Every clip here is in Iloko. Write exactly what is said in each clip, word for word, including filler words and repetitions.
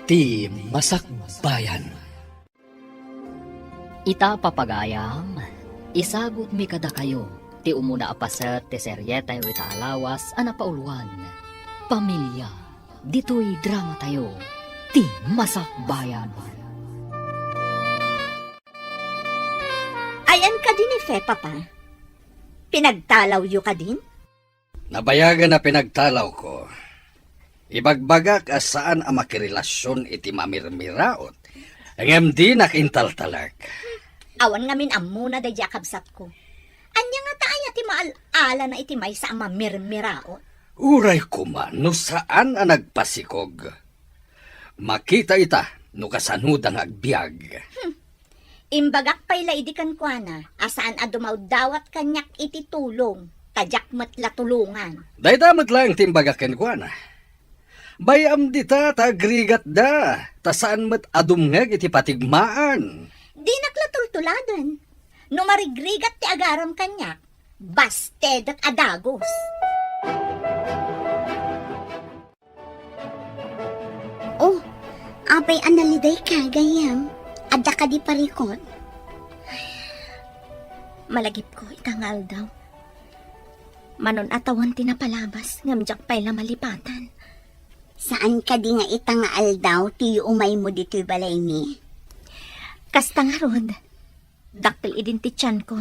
Ti Masakbayan. Ita, papagayam, isagutmi kadakayo ti umuna a paset ti serietayo ita a lawas a napauluan, Pamilia. Ditoy dramatayo, Ti Masakbayan. Ayan kadi ni Fe, Papa? Pinagtalawyo kadin? Nabayagen a pinagtalawko. Ibagbagak a saan a makirelasion iti mamirmiraot, ngem dinak intaltalek. Awan ngamin ammona daydi a kabsatko. Ania ngata aya ti maal-alana iti maysa a mamirmiraot? Uray koma no saan a nagpasikog. Makita ita no kasanoda nga agbiag. Hmm. Imbagak pay la idi kenkuana a saan a dumawdawat kaniak iti tulong, ta diak met la tulongan. Dayta met laeng ti imbagak kenkuana. Bay-am dita ta agrigatda, ta saan met a dumngeg iti patigmaan. Dinak la tultuladen. No marigrigat ti agaram kaniak, bastedek a dagus. Oh, apay a nalidayka, gayyem? Adda kadi parikut? Malagipko ita nga aldaw. Manon a tawen ti napalabas, ngem diak pay la malipatan. Saan kadi nga ita nga aldaw ti umaymo ditoy balaymi? Kasta ngarud. Dakkel idin ti tianko.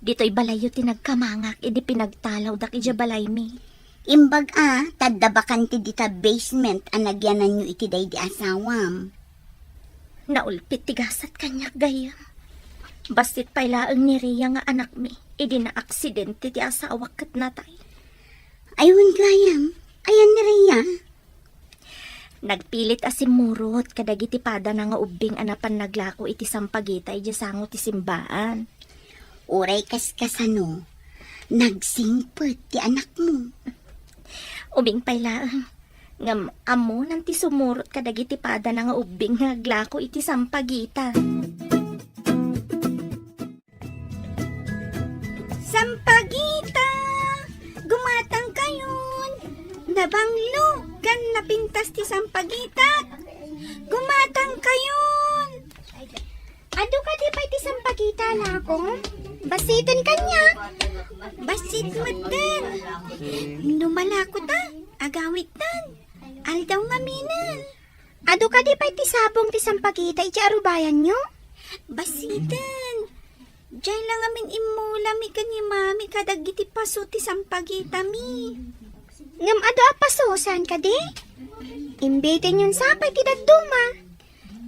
Ditoy balayyo ti nagkamangak idi pinagtalawdak idiay balaymi. Imbag a, ta adda bakante dita basement a nagyananyo iti daydi asawam. Naulpit ti gasat kaniak, gayyem. Bassit pay laeng ni Rhea nga anakmi idi naaksidente ti asawak ket natay. Ay, wen, gayyem. Ayan ni Rhea? Nagpilit a simmurot kadagiti padana nga ubbing a napan naglako iti sampagita idiay sango ti simbaan. Uray kaskasano, nagsingpet ti anakmo. Ubing pay laeng, ngem ammonan ti sumurot kadagiti padana nga ubbing nga aglako iti sampagita. Sampagita! Gumatangkayon! Nabanglo ken napintas ti sampagita! Gumatangkayon! Adu kadi pay ti sampagita, lakong? Bassiten kaniak? Bassit metten. No malako ta, agawidtan. Aldaw ngaminen. Adu kadi pay ti sabong ti sampagita iti arubayanyo? Bassiten. Diay la ngamin immulami ken ni Mami kadagiti paso ti sampagitami. Ngem adu a paso, saan kadi? Imbitenyon sa pay ti dadduma.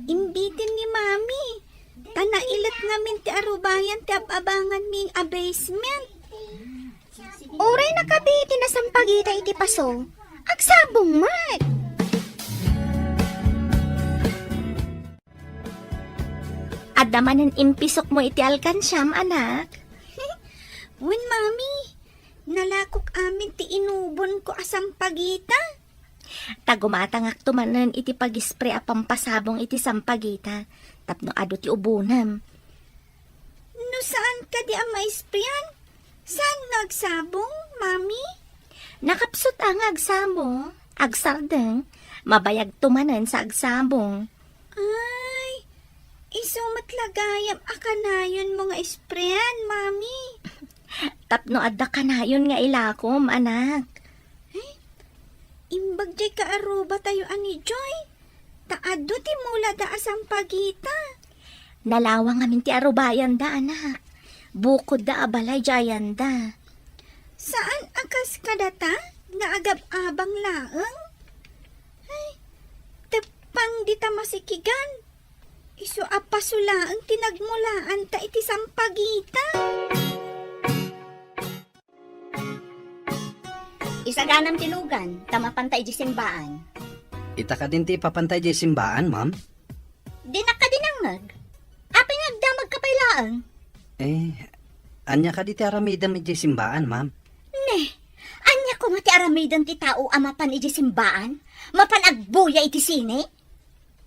Imbiten ni Mami. Ta nailet ngamin ti arubayan ti ab-abanganmi a basement. Uray nakabiti na sampagita iti paso, agsabong met. Adda manen impisokmo iti alkansiam, anak? Wen, Mami. Nalakok amin ti inubonko a sampagita. Ta gumatangakto manen iti pag-spray a pampasabong iti sampagita tapno adu ti ubonam. No saan kadi a maisprayan, saan nga agsabong, Mami? Nakapsut a nga agsabong, agsardeng, mabayagto manen sa agsabong. Ay, isu met la gayam a kanayonmo nga isprayan, Mami. Tapno adda kanayon nga ilakom, anak. Ay, imbag diay kaarubatayo a ni Joy, ta adu ti mulada a sampagita. Nalawang ngamin ti arubayanda, anak. Bukodda a balay diay ayanda. Saan a kas kadata nga agab-abang laeng? Ay, teppang dita masikigan. Isu a paso laeng ti nagmulaanta iti sampagita. Isaganam ti lugan, ta mapanta idiay simbaan. Ita kadin ti ipapanta idiay simbaan, ma'am? Dinak kadi nangngeg. Apay nga agdamagka pay laeng? Eh, ania kadi ti aramidem idiay simbaan, ma'am? Ne, ania koma ti aramiden ti tao a mapan idiay simbaan? Mapan agbuya iti sine?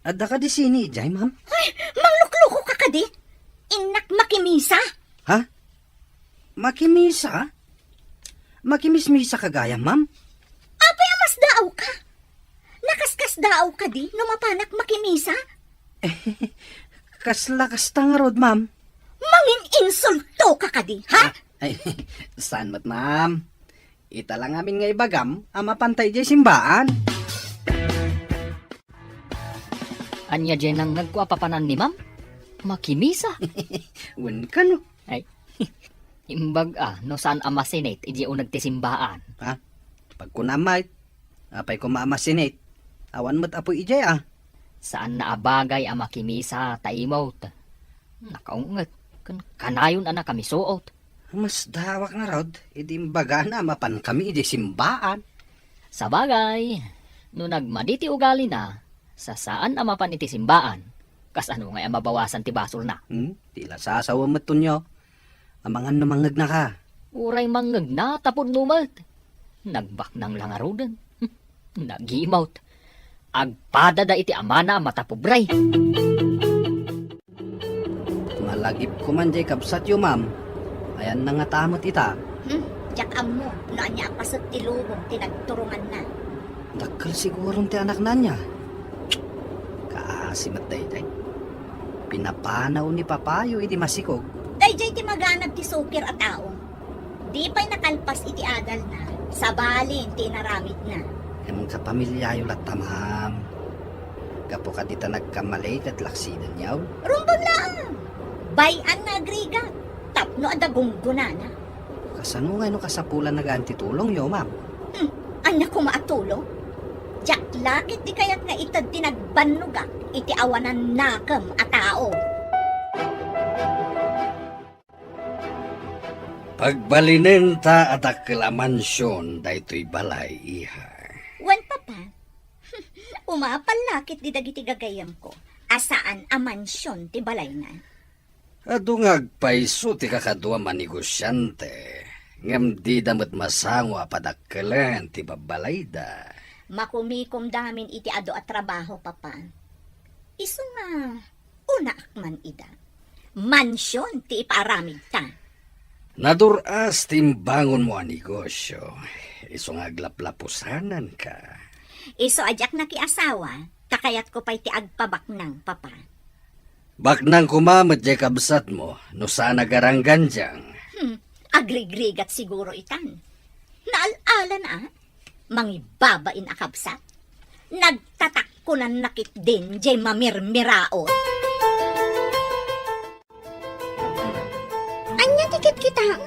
Adda kadi sine idiay, ma'am? Ay, manglukluko ka kadi? Innak makimisa? Ha? Makimisa? Makimismisa ka gayam, ma'am? Apay a masdaawka? Ta kaskasdaaw kadi no mapanak makimisa? Kasla kasta ngarud, ma'am. Mangin-insulto ka kadi, ha? Ah, ay, saan met, ma'am. Ita la ngamin nga ibagam a mapanta idiay simbaan. Ania diay nangngegko a papanan ni ma'am? Makimisa? Wen kano? Ay, imbag a, no saan a masinit idiay uneg ti simbaan. Ha? Pagkunam met, apay koma a masinit? Awan met apoy idiay a. Saanna a bagay a makimisa ta imot. Nakaunget, ken kanayon a nakamisuot. Masdaawak ngarud, idi imbagana a mapankami idiay simbaan. Sabagay, no nagmadi ti ugalina, sa saan a mapan iti simbaan, kasano ngay a mabawasan ti basolna? Hmm? Ti la sasawen met, Tonyo. Amangan no mangngegnaka. Uray mangnegna ta pudno met. Nagbaknang la ngaruden. Nagimawt. Agpadada iti amana a matapobre. Malagipko man diay kabsatyo, ma'am. Ayanna ngata met ita. Hmm, diak ammo no ania a paset ti lubong ti nagturonganna. Dakkel siguron ti anakna ania. Kaasi met daydiay. Pinapanaw ni papayo idi masikog. Daydiay ti maganab ti sukir a tao. Di pay nakalpas iti adalna, sabalin ti inaramidna. Ngem kapamilyayo latta, ma'am. Gapu kadi ta nagkamali ket laksidenyo. Rumbeng laeng. Bay-an nga agrigat tapno adda gunggonana. Kasano ngay no kasapulanna gaan ti tulongyo, ma'am? Hmm, ania koma a tulong? Diak la ketdi kayat nga ited ti nagbannogak iti awanan nakem a tao. Pagbalinenta a dakkel a mansion daytoy balay, iha. Wen, Papa. Umapal la ketdi dagiti gagayyemko a saan a mansion ti balayna. Adu nga agpayso ti kakaduam a negosiante, ngem dida met masango a padakkelen ti babbalayda. Makumikomda ngamin iti adu a trabaho, Papa. Isu nga, unaak man ida. Mansion ti ipaaramidta. Nadur-as ti imbangonmo a negosio, isu nga aglaplapusananka. Isu a diak nakiasawa, ta kayatko pay ti agpabaknang, Papa. Baknang koma met diay kabsatmo no saan a garanggandiang. Hmm, agrigrigat siguro itan. Naal-alan a, mangibabain a kabsat. Nagtatakkunanna ketdin diay mamirmiraot. Ania ti kitkitaem?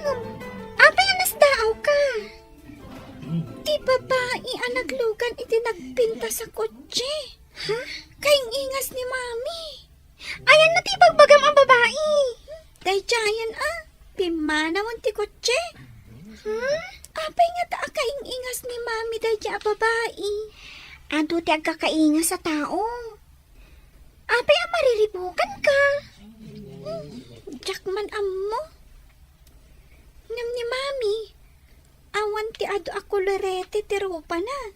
Apay a nasdaawka? Ti babai a naglugan iti nagpintas a kotse. Ha? Kaing-ingas ni Mami. Ayanna ti ibagbagam a babai. Daydiayen a, pimmanawen ti kotse. Hmm? Apay ngata a kaing-ingas ni Mami daydiay a babai? Adu ti agkakaingas a tao. Apay a mariribukanka? Hmm, diak man ammo. Ngem ni Mami, awan ti adu a kolorete ti rupana.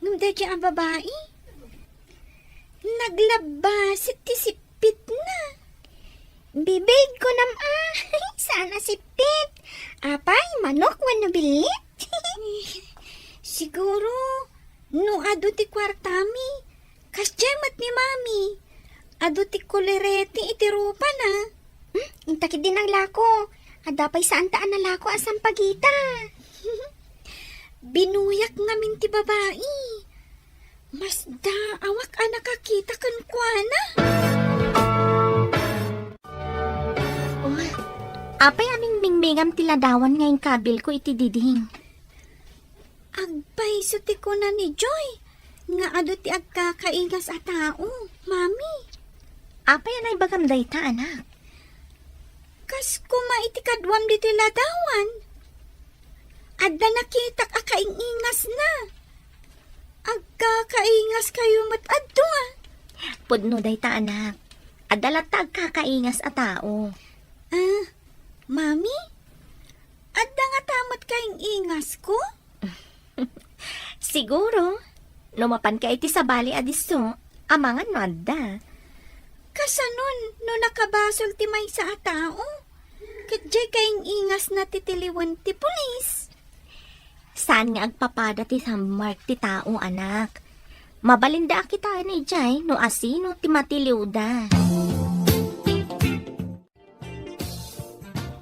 Ngem daydiay a babai, naglabbasit ti sippitna. Bibig, kunam a, saan a sippit. Apay, manok wenno billit? Siguro, no adu ti kuartami, kasdiay met ni Mami. Adu ti kolorete iti rupana. Hmm, inta ketdi nanglako. Adda pay saan ta a nalako a sampagita. Binuyak ngamin ti babai. Masdaawak a nakakita kenkuana. Oh, apay a mingmingmingam ti ladawan nga inkabilko iti diding? Agpayso ti kuna ni Joy nga adu ti agkakaingas a tao, Mami. Apay a naibagam dayta, anak? Kas koma iti kaduam ditoy ladawan. Adda nakitak a kaing-ingasna. Agkakaingaskayo met adu, a. Pudno dayta, anak. Adda latta agkakaingas a tao. Ah, Mami? Adda ngata met kaing-ingasko? Siguro, no mapanka iti sabali a disso, amangan no adda. Kasanon no nakabasol ti maysa a tao? Ket diay kaing-ingasna ti tiliwen ti pulis. Saan nga agpapada ti sammark ti tao, anak. Mabalinda a kitaen idiay no asino ti matiliwda.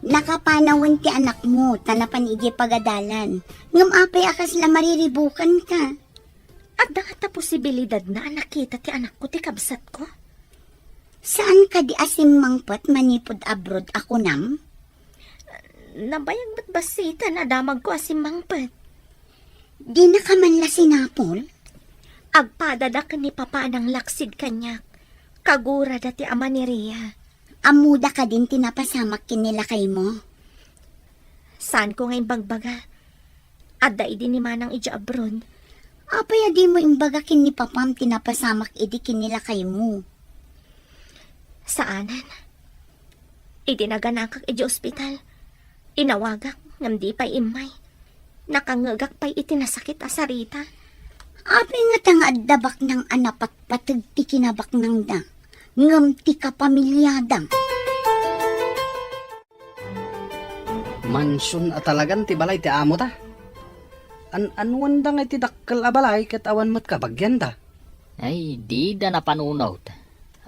Nakapanawen ti anakmo, ta napan idiay pagadalan. Ngem apay a kasla mariribukanka? Adda ngata posibilidadna a nakita ti anakko ti kabsatko? Saan kadi a simmangpet manipud abroad a kunam? Nabayag met bassit a nadamagko a simmangpet. Dinaka man la sinapol? Agpadada ken ni Papa a nanglaksid kaniak. Kagurada ti ama ni Ria. Ammoda kadin ti napasamak ken ni lakaymo? Saanko nga imbagbaga. Adda idi ni Manang idiay abroad. Apay a dimo imbaga ken ni Papam ti napasamak idi ken ni lakaymo? Saanen. Idi naganakak idiay ospital, inawagak ngem di pay immay. Nakangngegak pay iti nasakit a sarita. Apay ngata nga adda baknang a napatpateg ti kinabaknangda, ngem ti kapamiliada? Mansion a talagan ti balay ti amota. An-anuanda nga iti dakkel a balay ket awan met kabagianda? Ay, dida napanunot.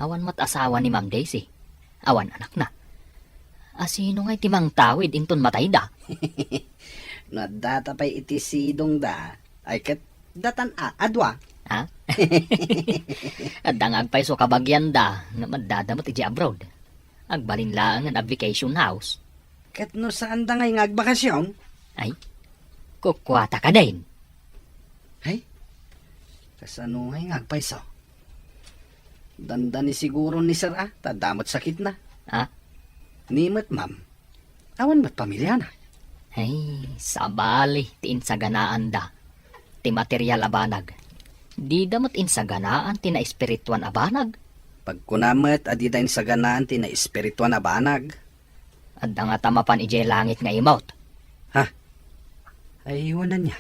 Awan met asawa ni Ma'am Daisy. Awan anakna. Asino nga iti mangtawid inton matayda? No addata pay iti sidongda, ay ket datan a, a dua. Ha? Adda nga agpayso kabagianda, ngem addada met idiay abroad. Agbalin laengen a vacation house. Ket no saanda ngay nga agbakasyon? Ay, kukuata kadin. Ay, kasano ngay nga agpayso? Dandani siguro ni Sir a, ta adda met sakitna. Ha? Ni met, ma'am. Awan met pamiliana. Ay, sabali ti insaganaanda ti material a banag. Dida met insaganaan ti naespirituan a banag. Pagkuna met a dida insaganaan ti naespirituan a banag. Adda ngata mapan idiay langit nga imot? Ha? Ay, wen ania.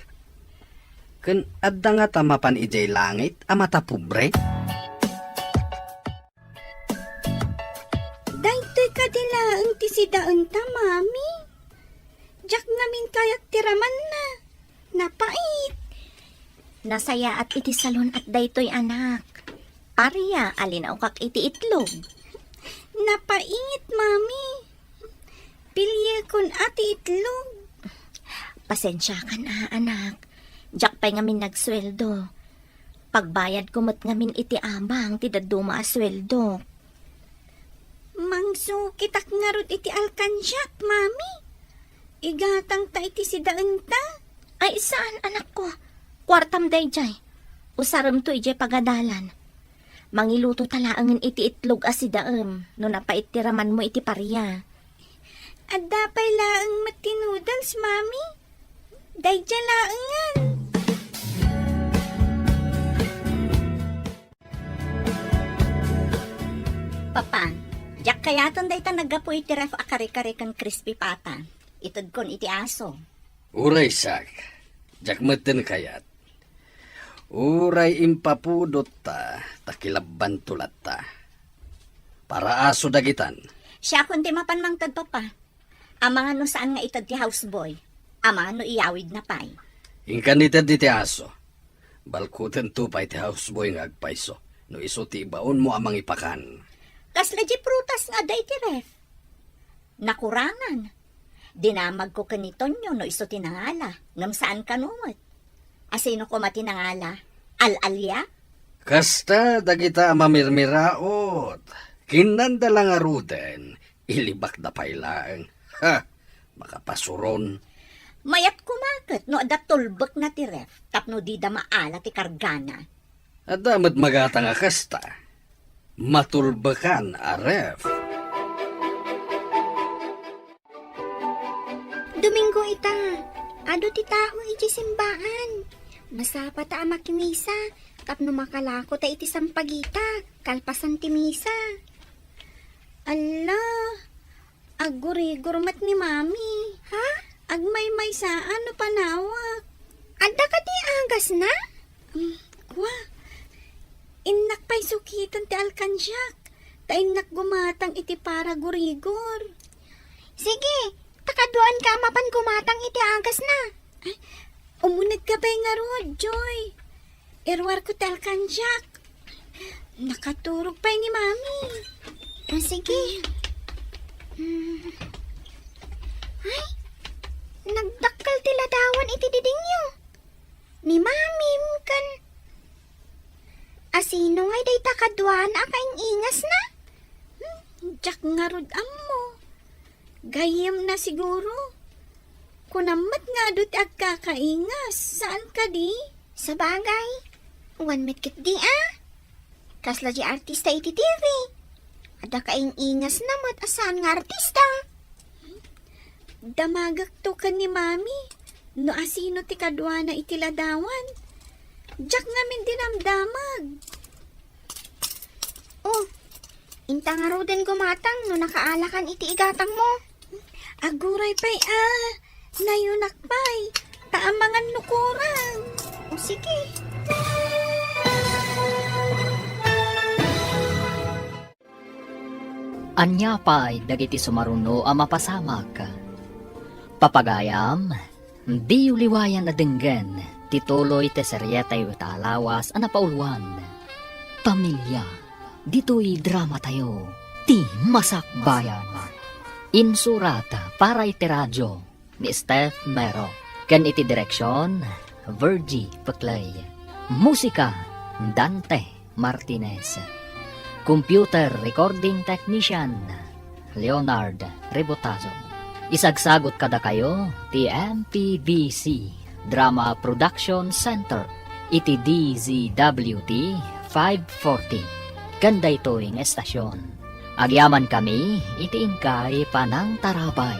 Ken adda ngata mapan idiay langit a matapobre? Daytoy kadi laeng ti sidaenta, Mami? Diak ngamin kayat ti ramanna. Napait. Nasayaat iti salon-at daytoy, anak. Paria a linaokak iti itlog. Napait, Mami. Piliekon a ti itlog. Pasensiakan a, anak. Diak pay ngamin nagsueldo. Pagbayadko met ngamin iti abang ti dadduma a sueldok. Mangsukitak ngarud iti alkansiak, Mami. Igatangta iti sidaenta. Ay, saan, anakko. Kuartam daydiay. Usaremto idiay pagadalan. Mangilutota laengen iti itlog a sidaem no napait ti ramanmo iti paria. Adda pay laeng met ti noodles, Mami. Daydiay laengen. Papa, diak kayaten dayta naggapu iti ref a kare-kare ken crispy pata. Itedkon iti aso. Uray, Sak. Diak metten kayat. Uray impapudotta, ta kilabbanto latta. Para aso dagitan. Siakon ti mapan mangted, Papa. Amangan no saan nga ited ti houseboy. Amangan no iyawidna pay. Inkan ited iti aso. Balkutento pay ti houseboy nga agpayso no isu ti ibaonmo a mangipakan. Kasla di prutas nga adda iti ref? Nakurangan. Dinamagko ken ni Tonyo no isu ti nangala, ngem saan kano met. Asino koma ti nangala? Al-alia? Kasta dagita a mamirmiraot. Kinnanda la ngaruden, ilibakda pay laeng. Ha! Makapasuron. Mayat koma ket no adda tulbekna ti ref tapno dida maala ti kargana. Adda met magatang a kasta. Matulbekan a ref. Domingo ita, adu ti tao idiay simbaan. Masapata a makimisa tapno makalako ta iti sampagita kalpasan ti misa. Alla, aggurigor met ni Mami. Ha? Agmaymaysa no panawak. Adda kadi agasna? Hmm, kua. Innak pay sukiten ti alkansiak, ta innak gumatang iti paragurigor. Sige, ta kaduaanka a mapan gumatang iti agasna. Ay, umunegka pay ngarud, Joy. Iruarko ti alkansiak. Nakaturog pay ni Mami. Ah, sige. Mm. Ay, nagdakkel ti ladawan iti didingyo. Ni Mamim ken, asino ngay dayta kaduana a kaing-ingasna? Hmm, diak ngarud ammo. Gayyemna siguro. Kunam met nga adu ti agkakaingas, saan kadi? Sabagay, wen met ketdi a. Kasla di artista iti T V. Adda kaing-ingasna met a saan nga artista. Damagekto ken ni Mami no asino ti kaduana iti ladawan. Diak ngamin dinamdamag. Oh, inta ngaruden gumatang no nakaalakan iti igatangmo. Aguray pay a, nayunak pay, ta amangan no kurang. O sige. Ania pay dagiti sumaruno a mapasamak? Papagayam, diyo liwayan a denggen ti tuloy ti serietayo ita a lawas a napauluan, Pamilia. Ditoy dramatayo, Ti Masakbayan. Insurat para iti radio ni Steph Mero, ken iti direksion, Virgie Peclay. Musika, Dante Martinez. Computer recording technician, Leonard Rebotazo. Isagsagot kadakayo ti M P B C Drama Production Center iti D Z W T five forty. Ken daytoy nga estasion, agyamankami iti inkay panangtarabay.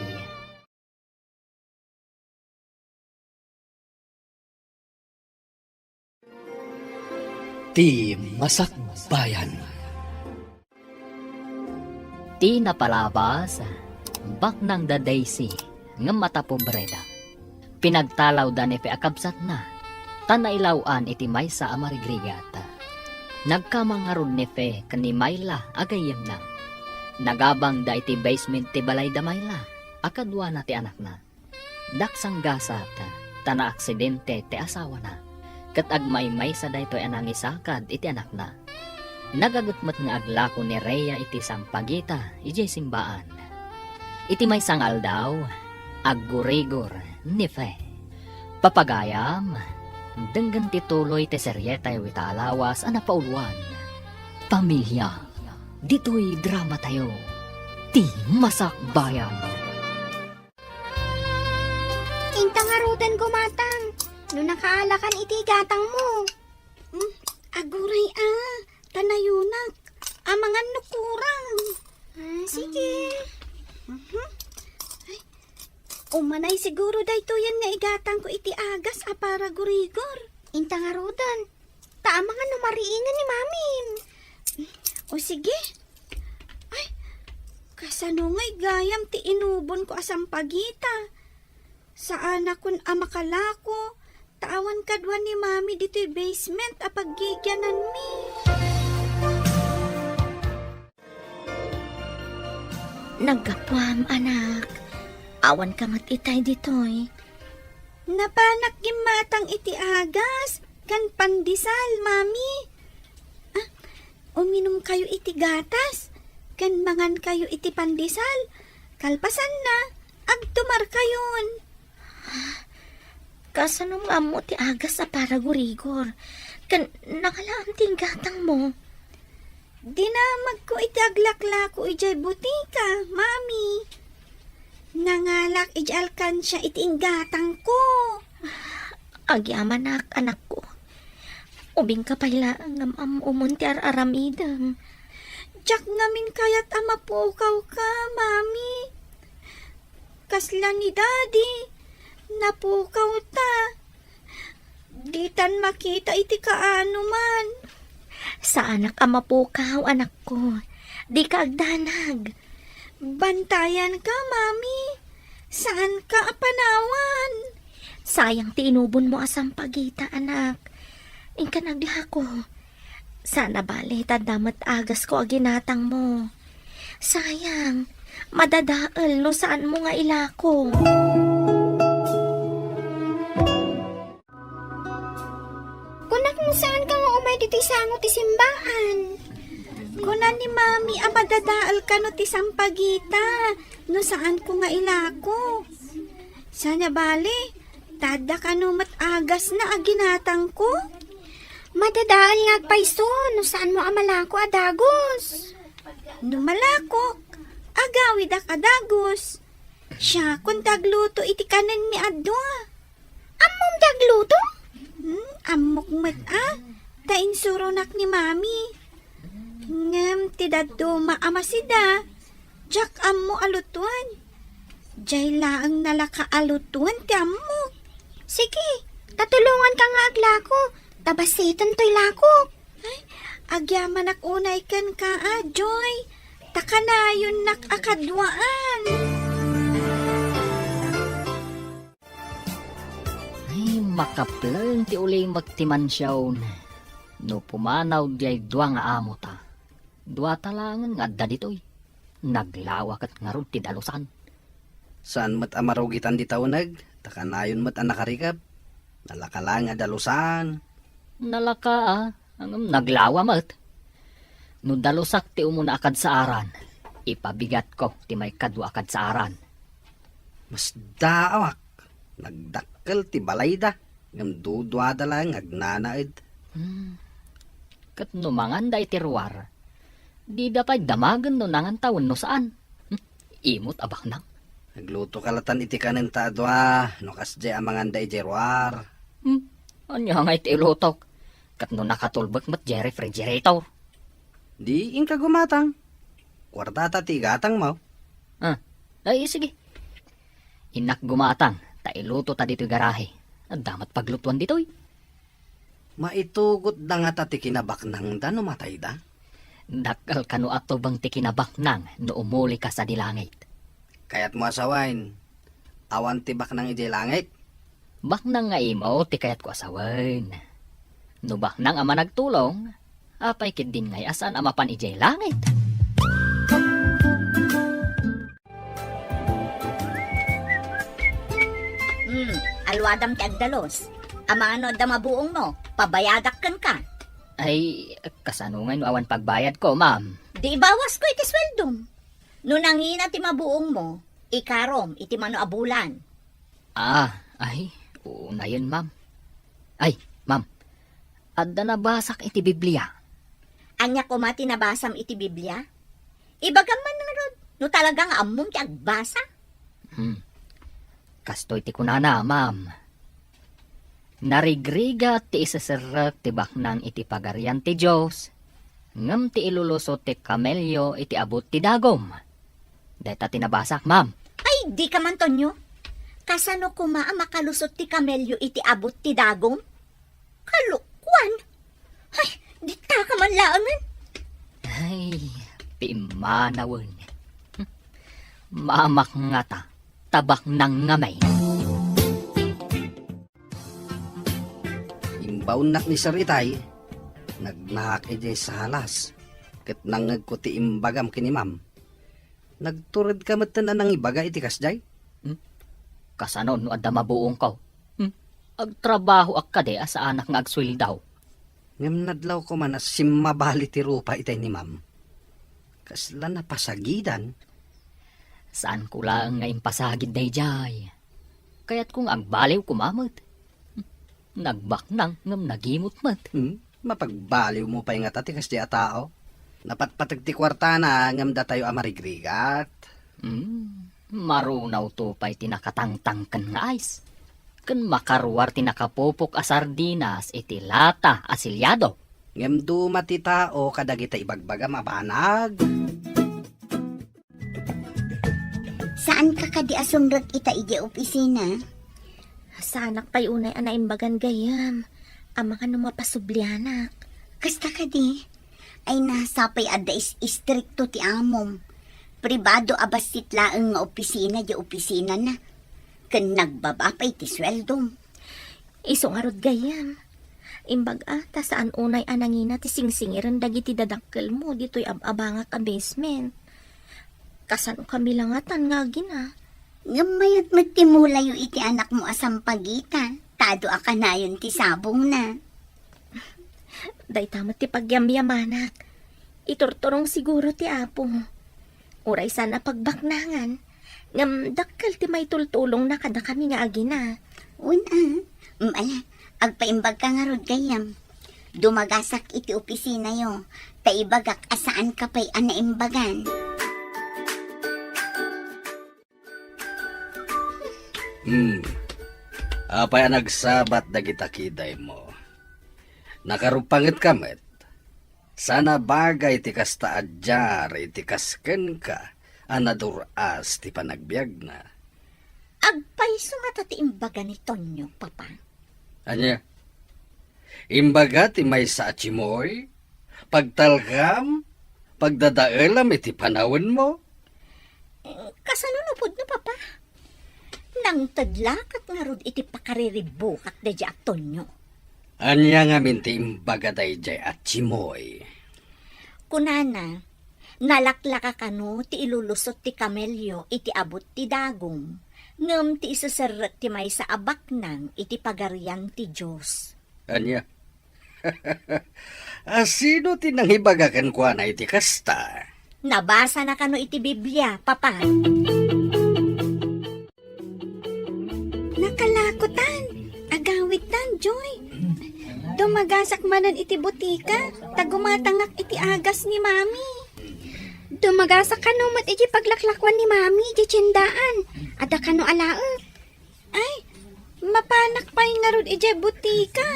Ti Masakbayan. Ti napalabas, baknang da Daisy, ngem mata pobreda. Pinagtalawda ni Fe a kabsatna, ta nailaw-an iti maysa a marigrigat. Nagkamang ngarud ni Fe ken ni Myla a gayyemna. Nagabangda iti basement ti balay da Myla a kaduana ti anakna. Daksanggasat, ta naaksidente ti asawana, ket agmaymaysa daytoy a nangisakad iti anakna. Nagaget met nga aglako ni Rhea iti sampagita idiay simbaan. Iti maysa nga aldaw, aggurigor ni Fe. Papagayam, denggen ti tuloy ti serietayo ita a lawas a napauluan, Pamilia. Ditoy dramatayo, Ti Masakbayan. Inta ngaruden gumatang no nakaalakan iti igatangmo. Hmm, aguray a, ta nayunak. Amangan no kurang. Ah, sige. Mhm. Ay, umanay siguro daytoyen nga igatangko iti agas a para gurigor. Inta ngaruden. Ta amangan no mariingen ni Mamim. O sige. Ay, kasano ngay gayam ti inubonko a sampagita? Saanakon a makalako, ta awan kadua ni Mami ditoy basement a paggigiananmi. Naggapuam, anak. Awanka met itay ditoy. Napanak gimmatang iti agas ken pandesal, Mami. Ah, uminumkayo iti gatas ken mangankayo iti pandesal. Kalpasanna, agtumarkayon. Kasano nga ammo ti agas a para gurigor? Ken nangalaam ti inggatangmo? Dinamagko iti aglaklako idiay butika, Mami. Nangalak idiay alkansia iti inggatangko. Agyamanak, anakko. Ubingka pay laeng ngem ammo umon ti ar-aramidem. Diak ngamin kayat a mapukawka, Mami. Kasla ni Daddy, napukawta. Ditan makita iti kaanoman. Saanak a mapukaw, anakko. Dika agdanag. Bantayanka, Mami. Saanka a panawan. Sayang ti inubonmo a sampagita, anak. Inka aglako. Saan a bale, ta adda met agasko a ginatangmo. Sayang, madadael no saanmo nga ilako. Kunak no saan Ditoy sango ti simbaan. Kuna ni Mami a madadael kano ti sampagita no saanko nga ilako. Sana bale, tadda kano met agasna a ginatangko? Madadael nga agpayso no saanmo a malako a dagus. No malakok, agawidak a dagus. Siakon ti agluto iti kanenmi a dua. Ammom ti agluto? Hmm, ammok met a. Ta insuronak ni Mami. Ngem ti dadduma a masida, diak ammo a lutuan. Diay laeng nalaka a lutuan ti ammok. Sige, tatulonganka nga aglako. Ta bassiten toy lakok. Ay, agyamanak unay kenka a, Joy. Ta kanayonnak a kaduaan. Ay, makapleng ti ulimek ti mansion. No pumanaw diay dua nga amota, duata laengen nga adda ditoy. Naglawa ket ngarud ti dalusan. Saan met a marugitan dita uneg, ta kanayon met a nakarikep. Nalaka laeng a dalusan. Nalaka, a, ngem naglawa met. No dalusak ti umuna a kadsaaran, ipabigatko ti maikadua a kadsaaran. Masdaawak. Nagdakkel ti balayda, ngem duduada laeng nga agnanaed. Hmm. Ket no manganda iti ruar, dida pay damagen no nangan ta wenno saan. Hmm. Imot a baknang. Naglutoka latan iti kanenta a dua, no kasdiay a manganda idiay ruar. Hmm. Ania nga iti ilutok? Ket no nakatulbek met diay refrigerator? Di inka gumatang. Kuartata ti igatangmo. Ah, ay, sige. Innak gumatang, ta iluto ta ditoy garahe. Adda met paglutuan ditoy. Maitugot da ngata ti kinabaknangda no matayda? Dakkel kano a tubeng ti kinabaknang no umuli ka sadi langit. Kayatmo a sawen, awan ti baknang idiay langit? Baknang nga imo ti kayatko a sawen. No baknang a managtulong, apay ketdin ngay a saan a mapan idiay langit? Hmm, aluadam ti agdalus. Amangan no adda mabuongmo, pabayadak kenka. Ay, kasano ngay no awan pagbayadko, ma'am? Di ibawasko iti sueldom. No nangina ti mabuongmo, ikarom iti mano a bulan. Ah, ay, unayen, ma'am. Ay, ma'am, adda nabasak iti Biblia. Ania koma ti nabasam iti Biblia? Ibagam man ngarud, no talaga nga ammom ti agbasa. Hmm. Kastoy ti kunana, ma'am. Narigrigat ti iseserrek ti baknang iti Pagarian ti Dios, ngem ti ilulusot ti kamelio iti abut ti dagum. Dayta ti nabasak, ma'am. Ay, dika man, Tonyo. Kasano koma a makalusot ti kamelio iti abut ti dagum? Kalokuan! Ay, ditaka man laengen. Ay, pimmanawen. Mamak ngata, ta baknang ngamin. Imbaonnak ni Sir Itay, nagnaak idiay salas, ket nangngegko ti imbagam ken ni Ma'am. Nagturedka metten a nangibaga iti kasdiay? Hmm? Kasano no adda mabuongko? Hmm? Agtrabahoak kadi a saanak nga agsueldo? Ngem nadlawko man a simmabali ti rupa itay ni Ma'am. Kasla napasagidan. Saanko laeng nga impasagid daydiay. Kayatko nga agbaliw koma met. Nagbaknang ngem nagimot met. Hmm? Mapagbaliwmo pay ngata ti kasdiay a tao? Napatpateg ti kuartana ngem datayo a marigrigat. Hmm, marunawto pay ti nakatangtangken nga ice. Ken makaruar ti nakapupok a sardinas iti lata a selyado. Ngem duma ti tao kadagita ibagbagam a banag. Saanka kadi a sumrek ita idiay opisina? Saanak pay unay a naimbagan gayyem. Amangan no mapasublianak. Kasta kadi? Ay, nasapay adda is-, istrikto ti amom. Pribado a bassit laeng nga opisina diay opisinana. Ken nagbaba pay ti sueldom. Isu ngarud gayyem. Imbag a, ta saan unay a nangina ti singsingiren dagiti dadakkelmo ditoy ab-abangak a basement. Kasano kami langatan nga agina? Ngem mayat met ti mulayo iti anakmo a sampagita, ta adu a kanayon ti sabongna. Dayta met ti pagyamyamanak. Iturturong siguro ti Apo. Uray saan a pagbaknangan, ngem dakkel ti maitultulongna kadakami nga agina. Wen a, mm, ala, agpaimbagka ngarud gayyem. Dumagasak iti opisinayo, ta ibagak a saanka pay a naimbagan. Hmm. Apay a nagsabat dagita kidaymo? Nakaruppangetka met? Saan a bagay ti kasta a diar iti kas kenka a nadur-as ti panagbiagna. Agpayso ngata ti imbaga ni Tonyo, Papa? Ania? Imbaga ti maysa a timoy, pagtalgam, pagdadaelam iti panawenmo? Kasano no pudno, Papa? Nangted lakat ngarud iti pakariribukak daydiay a Tonyo. Ania ngamin ti imbaga daydiay a timoy? Kunana, nalaklaka kano ti ilulusot ti kamelio iti abut ti dagum, ngem ti iseserrek ti maysa a baknang iti Pagarian ti Dios. Ania? A sino ti nangibaga kenkuana iti kasta? Nabasana kano iti Biblia, Papa. Nakalakotan, agawidtan, Joy. Dumagasak manen iti butika, ta gumatangak iti agas ni Mami. Dumagasak kano met iti paglaklakuan ni Mami iti tiendaan. Adda kano alaek? Ay, mapanak pay ngarud idiay butika.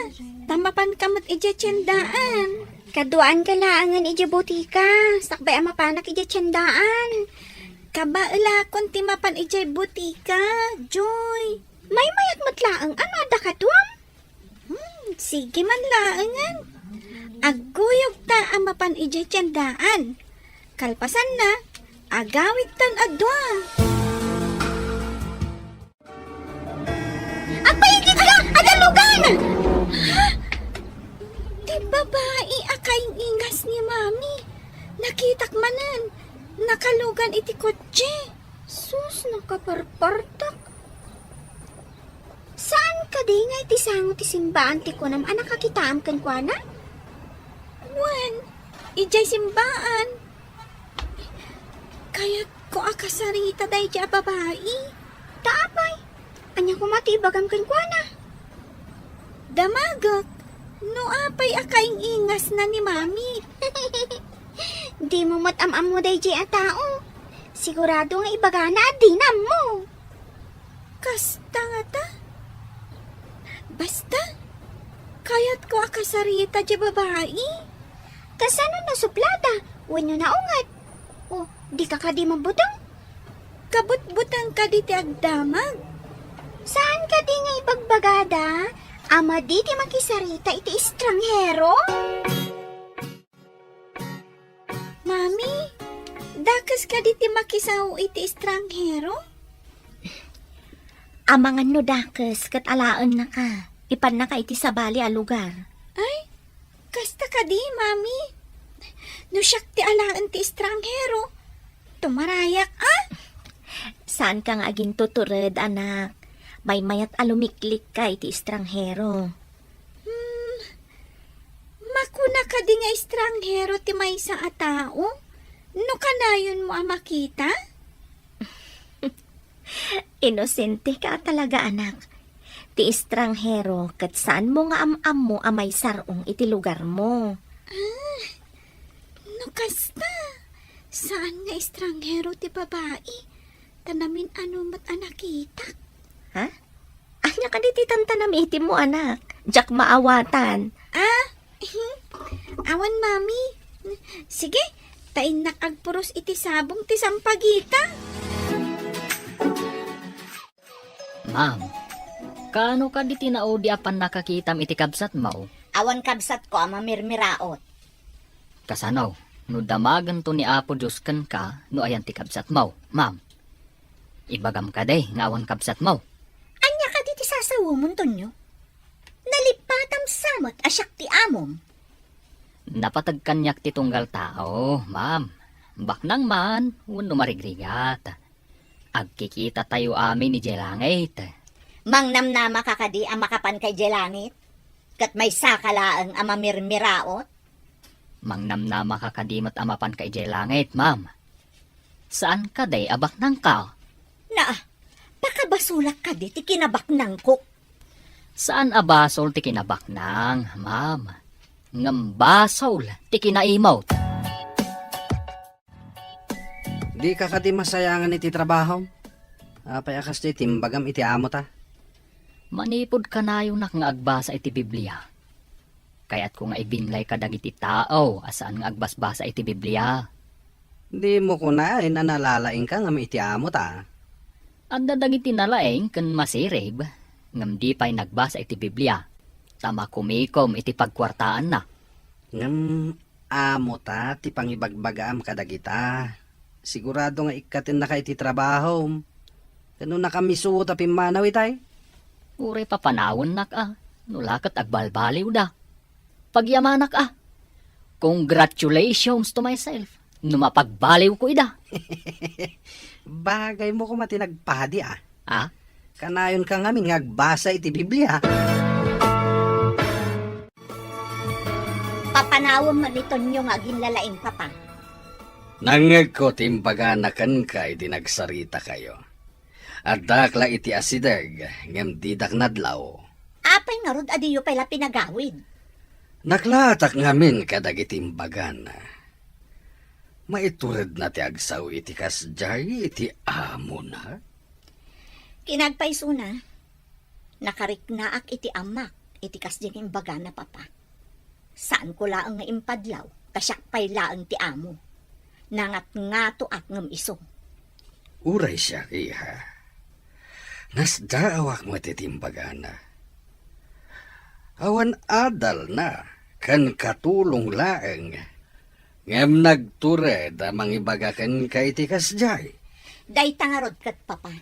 Ta mapanka met idiay tiendaan. Kaduaanka laengen idiay butika, sakbay a mapanak idiay tiendaan. Kabaelakon ti mapan idiay butika, Joy. Maymayat met laeng, ano adda kaduam? Hmm, sige man laengen. Agguyogta a mapan idiay tiendaan. Kalpasanna, agawidtan a dua. Agpaigidka! Adda lugan! Ha? Ti babai a kaing-ingas ni Mami. Nakitak manen. Nakalugan iti kotse. Sus, nakaparpartak. Saan kadi nga iti sango ti simbaan ti kunam a nakakitaam kenkuana? Wen, idiay simbaan. Kayatko a kasarita daydiay a babai. Ta apay, ania koma ti ibagam kenkuana? Damagek, no apay a kaing-ingasna ni Mami. Dimo met am-ammo daydiay a tao. Sigurado nga ibagana a dina ammo. Kasta ngata? Basta, kayatko a kasarita diay babai. Kasano, nasublada wenno naunget? O, dika kadi mabuteng? Kabutbuteng kadi ti agdamag? Saan kadi nga ibagbagada a madi ti makisarita iti estranghero? Mami, dakes kadi ti makisao iti estranghero? Amangan no dakes ket alaennaka, ipannaka iti sabali a lugar. Ay, kasta kadi, Mami? No siak ti alaen ti estranghero, tumarayak, a? Saanka nga agintutured, anak. Maymayat a lumiklikka iti estranghero. Hmm, makuna kadi nga estranghero ti maysa a tao no kanayonmo a makita? Inosenteka a talaga, anak. Ti estranghero ket saanmo nga am-ammo a maisar-ong iti lugarmo. Ah, no kasta, saan nga estranghero ti babai, ta namin-ano met a nakitak. Ha? Ania kadi ti tantanamitimmo, anak? Diak maawatan. Ah, awan, Mami. Sige, ta innak agpuros iti sabong ti sampagita. Ma'am, kaano kadi ti naudi a pannakakitam iti kabsatmo? Awan kabsatko a mamirmiraot. Kasano, no damagento ni Apo Dios kenka no ayan ti kabsatmo, ma'am? Ibagam kadi nga awan kabsatmo. Ania kadi ti sasawem, Antonio? Nalippatam sa met a siak ti amom. Napateg kaniak ti tunggal tao, ma'am. Baknang man wenno marigrigat. Agkikitatayo amin idiay langit. Mangnamnamaka kadi a makapanka idiay langit? Ket maysaka laeng a mamirmiraot? Mangnamnamaka kadi met a mapanka idiay langit, ma'am. Saan kadi a baknangka? Na, pakabasolak kadi ti kinabaknangko. Saan a basol ti kinabaknang, ma'am. Ngem basol ti kinaimot. Dika kadi masayangan iti trabahom? Apay a kasdiay ti imbagam iti amota? Manipud kanayonak nga agbasa iti Biblia, kayatko nga ibinlay kadagiti tao a saan nga agbasbasa iti Biblia. Dimo kunaen a nalalaingka ngem iti amota? Adda dagiti nalaing ken masirib, ngem di pay nagbasa iti Biblia, ta makumikom iti pagkuartaanna. Ngem amota ti pangibagbagaam kadagita. Sigurado nga ikkatennaka iti trabahom. Ken no nakamisuot a pimmanaw itay? Uray papanawennak a, no la ket agbalbaliwda. Pagyamanak a. Congratulations to myself, no mapagbaliwko ida. Bagaymo koma ti nagpadi a. Ha? Kanayonka ngamin nga agbasa iti Biblia. Papanawem man ni Tonyo nga aginlalaing, Papa. Nangngegko ti imbagana kenka idi nagsaritakayo. Addak la iti asideg, ngem didak nadlaw. Apay ngarud a diyo pay la pinagawid? Naklaatak ngamin kadagiti imbagana. Maituredna ti agsao iti kasdiay iti amona? Kinagpaysona, nakariknaak iti amak iti kasdi nga imbagana, Papa. Saanko laeng nga impadlaw ta siak pay laeng ti amo. Nangatngatoak ngem isu. Uray siak, iha. Nasdaawak met iti imbagana. Awan adalna ken katulong laeng, ngem nagtured a mangibaga kenka iti kasdiay. Dayta ngarud ket, Papa.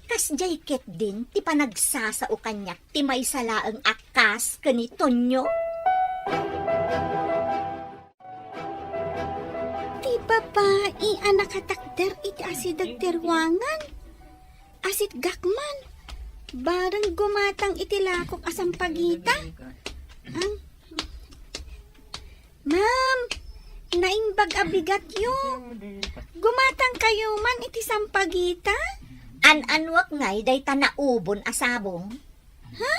Kasdiay ketdin ti panagsasao kaniak ti maysa laeng a kas ken ni Tonyo? Ti babai a nakatakder iti asideg ti ruangan, asitgak man. Bareng gumatang iti lakok a sampagita. Ang Ma'am, naimbag a bigatyo. Gumatangkayo man iti sampagita? An-anuak ngay dayta naubon a sabong? Ha?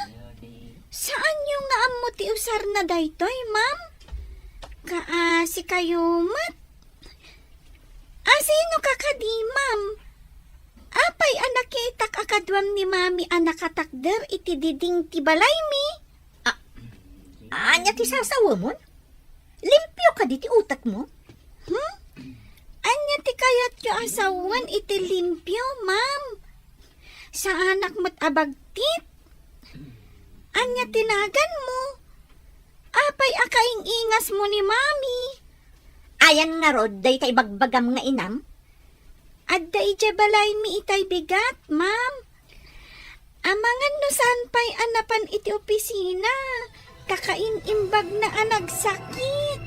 Saanyo nga ammo ti usarna daytoy, ma'am? Kaasikayo met. Asino ka kadi, ma'am? Apay a nakitak a kaduam ni Mami a nakatakder iti diding ti balaymi? A-, ania ti sasawemon? Limpio kadi ti utekmo? Hmm? Ania ti kayatyo a sawen iti limpio, ma'am? Saanak met a bagtit. Ania ti naganmo? Apay a kaing-ingasmo ni Mami? Ayan ngarud dayta ibagbagam nga inam? Adda idiay balaymi itay bigat, ma'am. Amangan no saan pay a napan iti opisina, ta kain-imbagna a nagsakit.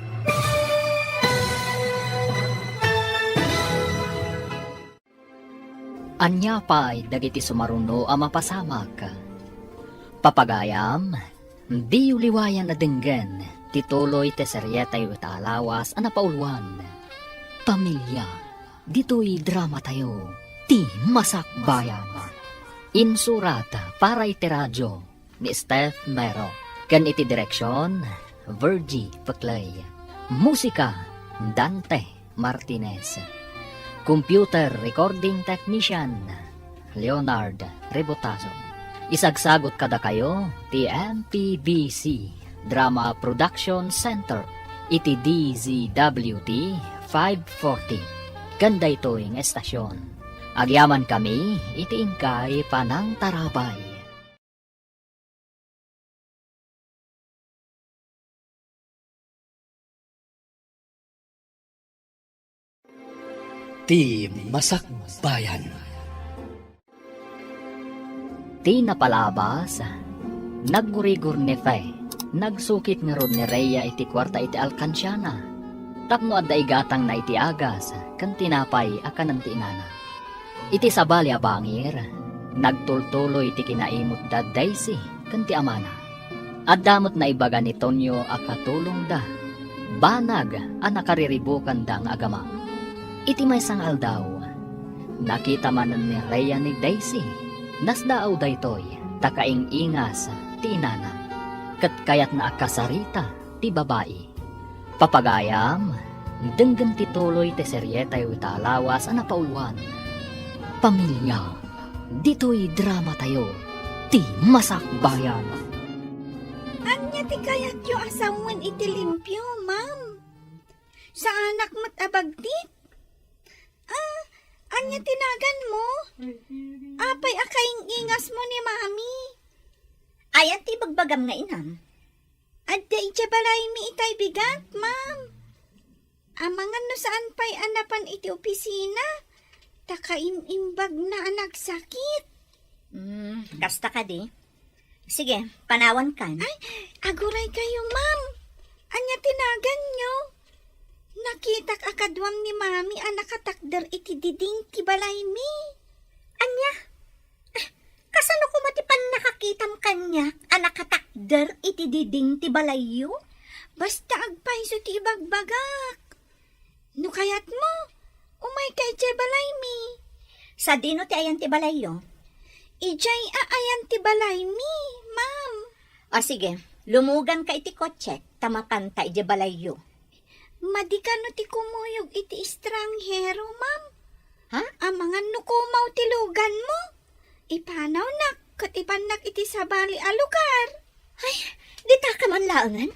Ania pay dagiti sumaruno a mapasamak? Papagayam, diyo liwayan a denggen ti tuloy ti serietayo ita a lawas a napauluan, Pamilia. Ditoy dramatayo, Ti Masakbayan. Insurat para iti radio ni Steph Mero ken iti direksion, Virgie Peclay. Musika, Dante Martinez. Computer recording technician, Leonard Rebotazo. Isagsagot kadakayo ti M P B C Drama Production Center iti D Z W T five forty. Ken daytoy nga estasion, agyamankami iti inkay panangtarabay. Ti Masakbayan. Ti napalabas, naggurigor ni Fe. Nagsukit ngarud ni Rhea iti kuarta iti alkansiana tapno adda igatangna iti agas ken tinapay a kanen ti inana. Iti sabali a bangir, nagtultuloy ti kinaimut da Daisy ken ti amana. Adda met naibaga ni Tonyo a katulongda, banag a nakariribukanda nga agama. Iti maysa nga aldaw, nakita manen ni Rhea ni Daisy. Nasdaaw daytoy ta kaing-ingas ti inana, ket kayatna a kasarita ti babai. Papagayam, denggem ti tuloy ti serietayo ita a lawas a napauluan, Pamilya. Ditoy dramatayo, ti Masakbayan. Ania ti kayatyo a sawen iti limpio, ma'am? Saanak met a bagtit? Ah, ania ti naganmo? Apay a kaing-ingasmo ni Mami? Ayan ti ibagbagam nga inam. Adda idiay balaymi itay bigat, ma'am. Amangan no saan pay a napan iti opisina, ta kaim-imbagna a nagsakit. Hmm, kasta kadi. Sige, panawankan. Ay, aguray kayo, ma'am. Ania ti naganyo? Nakitak a kaduam ni Mami a nakatakder iti diding ti balaymi. Ania? Ah, kasano koma ti pannakakitam kaniak a nakatakder iti diding ti balayyo? Basta agpayso ti ibagbagak. No kayatmo, umayka idiay balaymi. Sadino ti ayan ti balayyo? Idiay a ayan ti balaymi, ma'am. O sige, lumuganka iti kotsek ta mapanta idiay balayyo. Madi kano ti kumuyog iti estranghero, ma'am? Ha? Amangan no kumaw ti luganmo. Ipanawnak ket ipannak iti sabali a lugar. Ay, dita ka man laengen?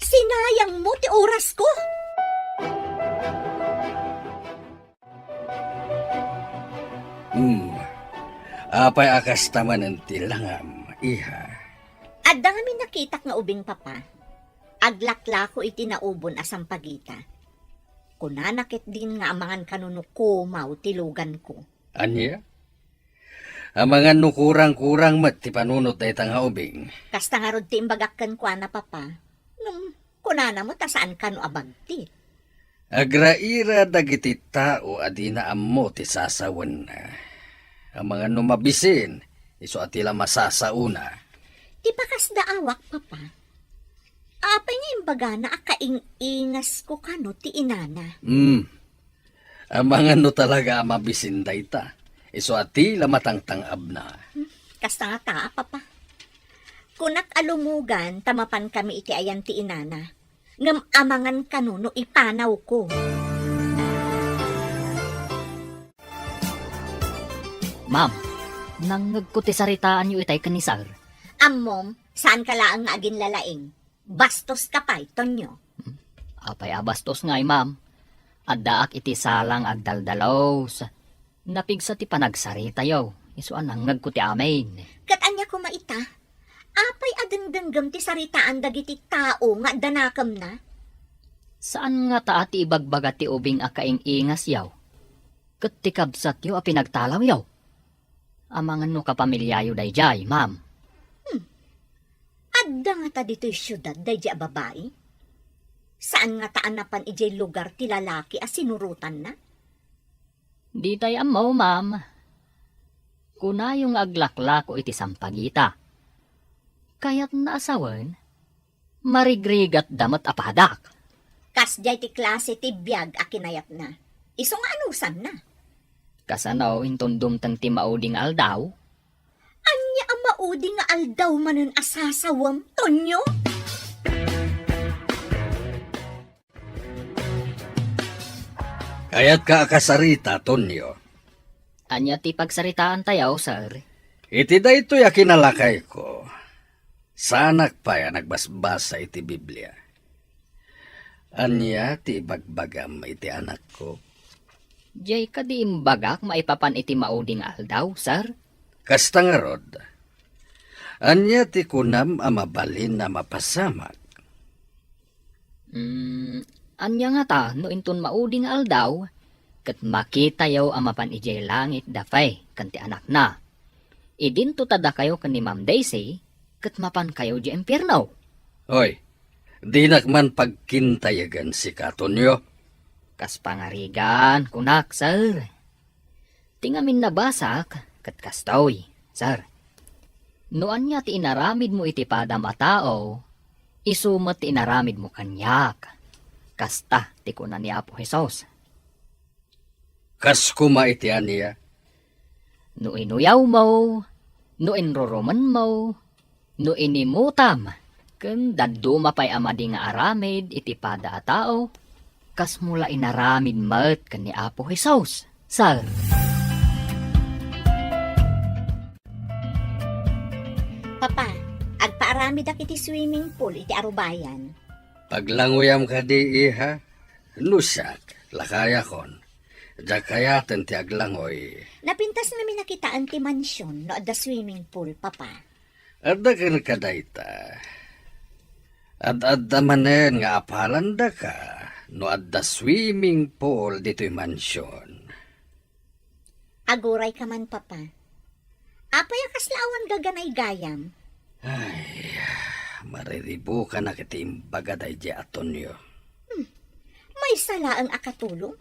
Sinayangmo ti orasko. Hmm. Apay a kasta manen ti langam, iha? Adda ngamin nakitak nga ubing, Papa. Aglaklako iti naubon a sampagita. Kunana ketdin nga amangan kano no kumaw ti luganko. Ania? Amangan no kurang-kurang met ti panunot dayta nga ubing. Kasta ngarud ti imbagak kenkuana, Papa. Ngem kunana met a saan kano a bagtit. Agraira dagiti tao a dina ammo ti sasawenna. Amangan no mabisin, isu a ti la masasaona. Ti pakasdaawak, Papa. Apay nga imbagana a kaing-ingasko kano ti inana? Hmm. Amangan no talaga a mabisin dayta. Isu a ti la matangtang-abna. Hmm. Kasta ngata, Papa. Kunak a lumugan ta mapan kami iti ayan ti inana. Ngem amangan kano no ipanawko. Ma'am, nangngegko ti saritaanyo itay ken ni Sir. Ammom, saanka laeng nga aginlalaing. Bastoska pay, Tonyo. Hmm? Apay a bastos ngay, ma'am? Addaak iti sala nga agdaldalus. Napigsa ti panagsaritayo, isu a nangngegko ti amin. Ket ania koma ita? Apay a dengdenggem ti saritaan dagiti tao nga adda nakemna? Saan ngata a ti ibagbaga ti ubing a kaing-ingasyo ket ti kabsatyo a pinagtalawyo? Amangan no kapamiliayo daydiay, ma'am. Hmm. Adda ngata ditoy siudad daydiay a babai? Saan ngata a napan idiay lugar ti lalaki a sinurotanna? Ditay ammo, ma'am. Kunayo nga aglaklako iti sampagita. Kayatna a sawen, marigrigatda met a padak. Kasdiay ti klase ti biag a kinayatna. Isu nga anusanna. Kasano inton dumteng ti maudi nga aldaw? Ania a maudi nga aldaw manen a sasawem, Tonyo? Kayatka a kasarita, Tonyo? Ania ti pagsaritaantayo, sir? Iti daytoy a kinalakayko, saanak pay a nagbasbasa iti Biblia. Ania ti ibagbagam iti anakko? Diay kadi imbagak maipapan iti maudi nga aldaw, sir? Kasta ngarud, ania ti kunam a mabalin a mapasamak? Mm, ania ngata no inton maudi nga aldaw, ket makitayo a mapan idiay langit da Faye ken ti anakna? Idinto ta dakayo ken ni Ma'am Daisy, ket mapankayo idiay impierno. Oy, dinak man pagkintayagan sika, Tonyo. Kas pangarigan, kunak, sir. Ti ngamin nabasak, ket kastoy, sir. No ania ti inaramidmo iti padam a tao, isu met ti inaramidmo kaniak. Kasta ti kuna ni Apo Jesus. Kas koma iti ania? No inuyawmo, no inrurumenmo, no inimutam, ken dadduma pay a madi nga aramid iti pada a tao, kasmo la inaramid met ken ni Apo Jesus, sir. Papa, agpaaramidak iti swimming pool iti arubayan. Paglangoyam kadi, iha? No siak, lakayakon. Diak kayaten ti aglangoy. Napintas ngamin a kitaen ti mansion no adda swimming pool, Papa. Adda kenka dayta. Ad-adda manen nga apalandaka no adda swimming pool ditoy mansion. Agurayka man, Papa. Apay a kasla awan gaganay gayam? Ay, mariribukanak iti imbaga daydiay a Tonio. Hmm. Maysa laeng a katulong,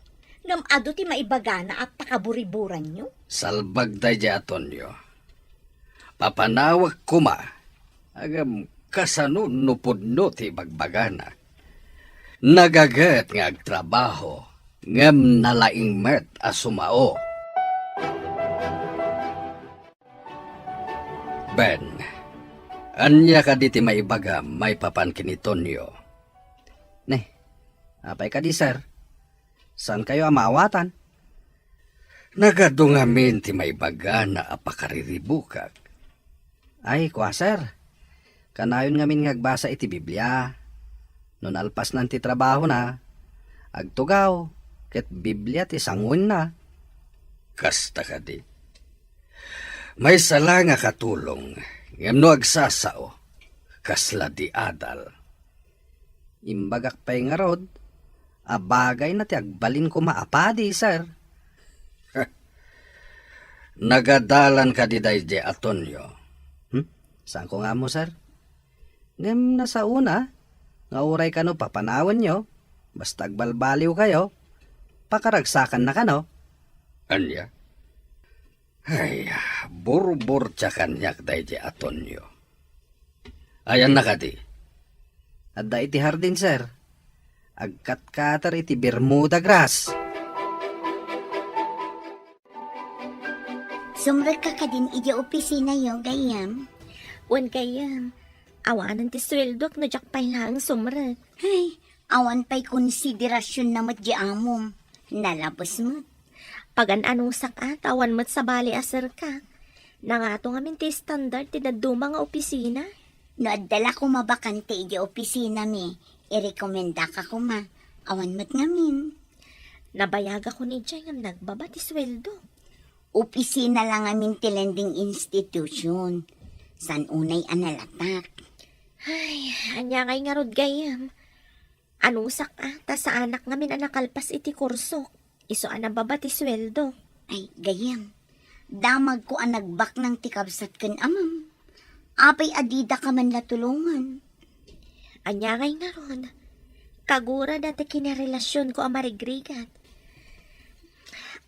ngem adu ti maibagana a pakaburiburanyo. Salbag daydiay a Tonio. Papanawek koma, ngem kasano no pudno ti ibagbagana? Nagaget nga agtrabaho, ngem nalaing met a sumao. Ben, ania kadi ti maibagam maipapan ken ni Tonio? Ne, apay kadi, sir? Saankayo a maawatan? Nagadu ngamin ti maibagana a pakariribukak. Ay, kua, sir. Kanayon ngamin nga agbasa iti Biblia. No nalpasnan ti trabahona, agtugaw, ket Biblia ti sanguenna. Kasta kadi. Maysa la nga katulong, ngem no agsasao, kasla di adal. Imbagak pay ngarud, a bagayna ti agbalin koma a padi, sir. Nagadalan kadi daydiay a Tonio? Hmm? Saanko nga ammo, sir. Ngem nasaona nga uray kano papanawenyo, basta agbalbaliwkayo, pakaragsakanna kano. Ania? Ay, burburtia kaniak daydiay a Tonio. Ayanna kadi? Adda iti hardin, sir. Agkatkater iti Bermuda grass. Sumrekka kadin idiay opisinayo, gayyem? Wen, gayyem. Awanen ti sueldok no diak pay laeng sumrek. Ay, awan pay konsiderasionna met di amom. Nalabes met. Pagan-anusak a, ta awan met sabali a serkak. Nangato ngamin ti standard ti dadduma nga opisina. No adda la koma bakante idiay opisinami, irekomendaka koma. Awan met ngamin. Nabayagakon idiay ngem nagbaba ti sueldo. Opisina la ngamin ti lending institution. Saan unay a nalatak? Ay, ania ngay ngarud gayyem? Anusak a, ta saanak ngamin a nakalpas iti kursok. Isu a nababa ti sueldo. Ay, gayyem. Damagko a nagbaknang ti kabsat ken amam. Apay a didaka man la tulongan? Ania ngay ngarud? Kagura dayta kinarelasionko a marigrigat.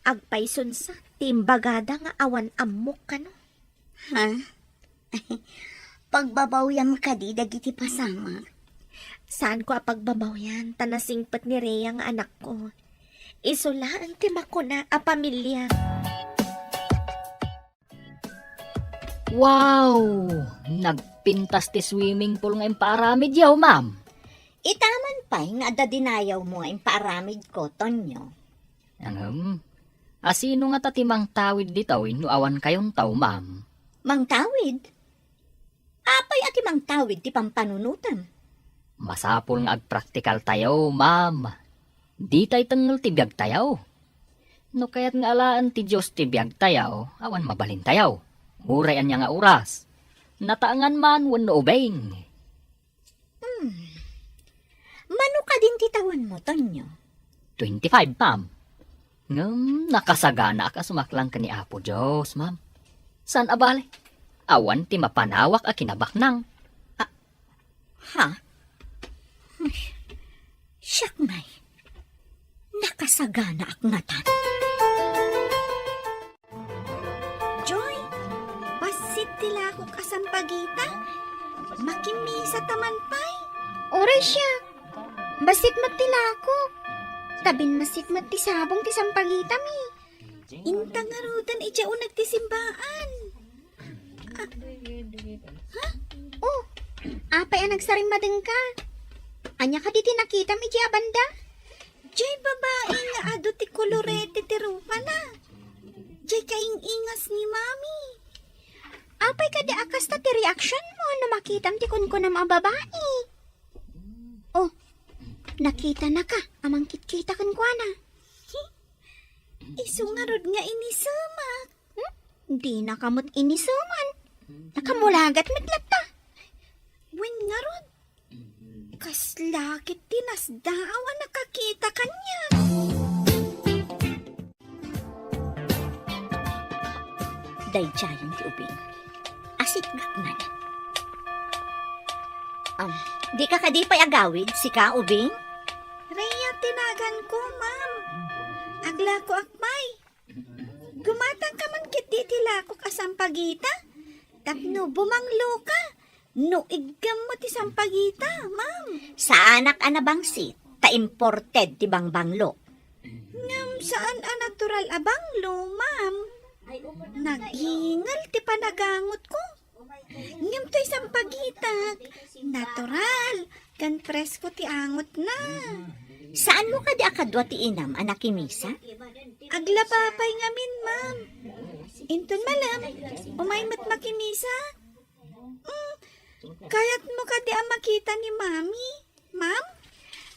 Agpaysunsa ti imbagada nga awan ammok kano. Ha? Pagbabawyam kadi dagiti pasamak? Saanko a pagbabawyan, ta nasingpet ni Rhea nga anakko. Isu laeng ti makuna a pamiliak. Wow! Nagpintas ti swimming pool nga impaaramidyo, ma'am. Ita man pay nga adda dinayawmo nga impaaramidko, Tonyo. Ngem, asino ngata ti mangtawid ditoy no awan kayonto, ma'am? Mangtawid? Apay a ti mangtawid ti pampanunotam? Masapul nga agpraktikaltayo, ma'am. Ditay tengngel ti biagtayo. No kayat nga alaen ti Dios ti biagtayo, awan mabalintayo. Uray ania nga oras. Nataengan man wenno ubing. Hmm. Mano kadin ti tawenmo, Tonyo? Twenty-five, ma'am. Ngem nakasaganaak a sumaklang ken ni Apo Dios, ma'am. Saan a bale, awan ti mapanawak a kinabaknang. Ah, ha? Siak ngay, nakasaganaak ngatan. Joy, bassit ti lakok a sampagita? Makimisa ta man pay. Uray siak, bassit met ti lakok. Ta binmassit met ti sabong ti sampagitami. Inta ngaruden idiay uneg ti simbaan. Ah, ha? Oh, apay a nagsarimmadengka? Ania kadi ti nakitam idiay a banda? Diay babai nga adu ti kolorete ti rupana. Diay kaing-ingas ni Mami. Apay kadi a kasta ti reaksionmo no makitam ti kunkunam a babai? Oh, nakitanaka a mangkitkita kenkuana. Isu ngarud nga inisemak. Hmm? Dinaka met iniseman. Nakamulagat met latta. Wen ngarud, kasla ket ti nasdaaw a nakakita kaniak. Daydiayen ti ubing. Asikgak man. Am, dika kadi pay agawid, sika, ubing? Rhea ti naganko, ma'am. Aglakoak pay. Gumatangka man ketdi iti lakok a sampagita tapno bumangloka no iggammo ti sampagita, ma'am. Saanak a nabangsit, ta imported ti bangbanglo. Ngem saan a natural a banglo, ma'am. Naghingel ti panagangotko. Ngem toy sampagitak, natural, ken presko ti angotna. Saanmo kadi a kadua ti inam a nakimisa? Aglaba pay ngamin, ma'am. Inton malem, umay met makimisa. Mm, kayatmo kadi a makita ni Mami, ma'am?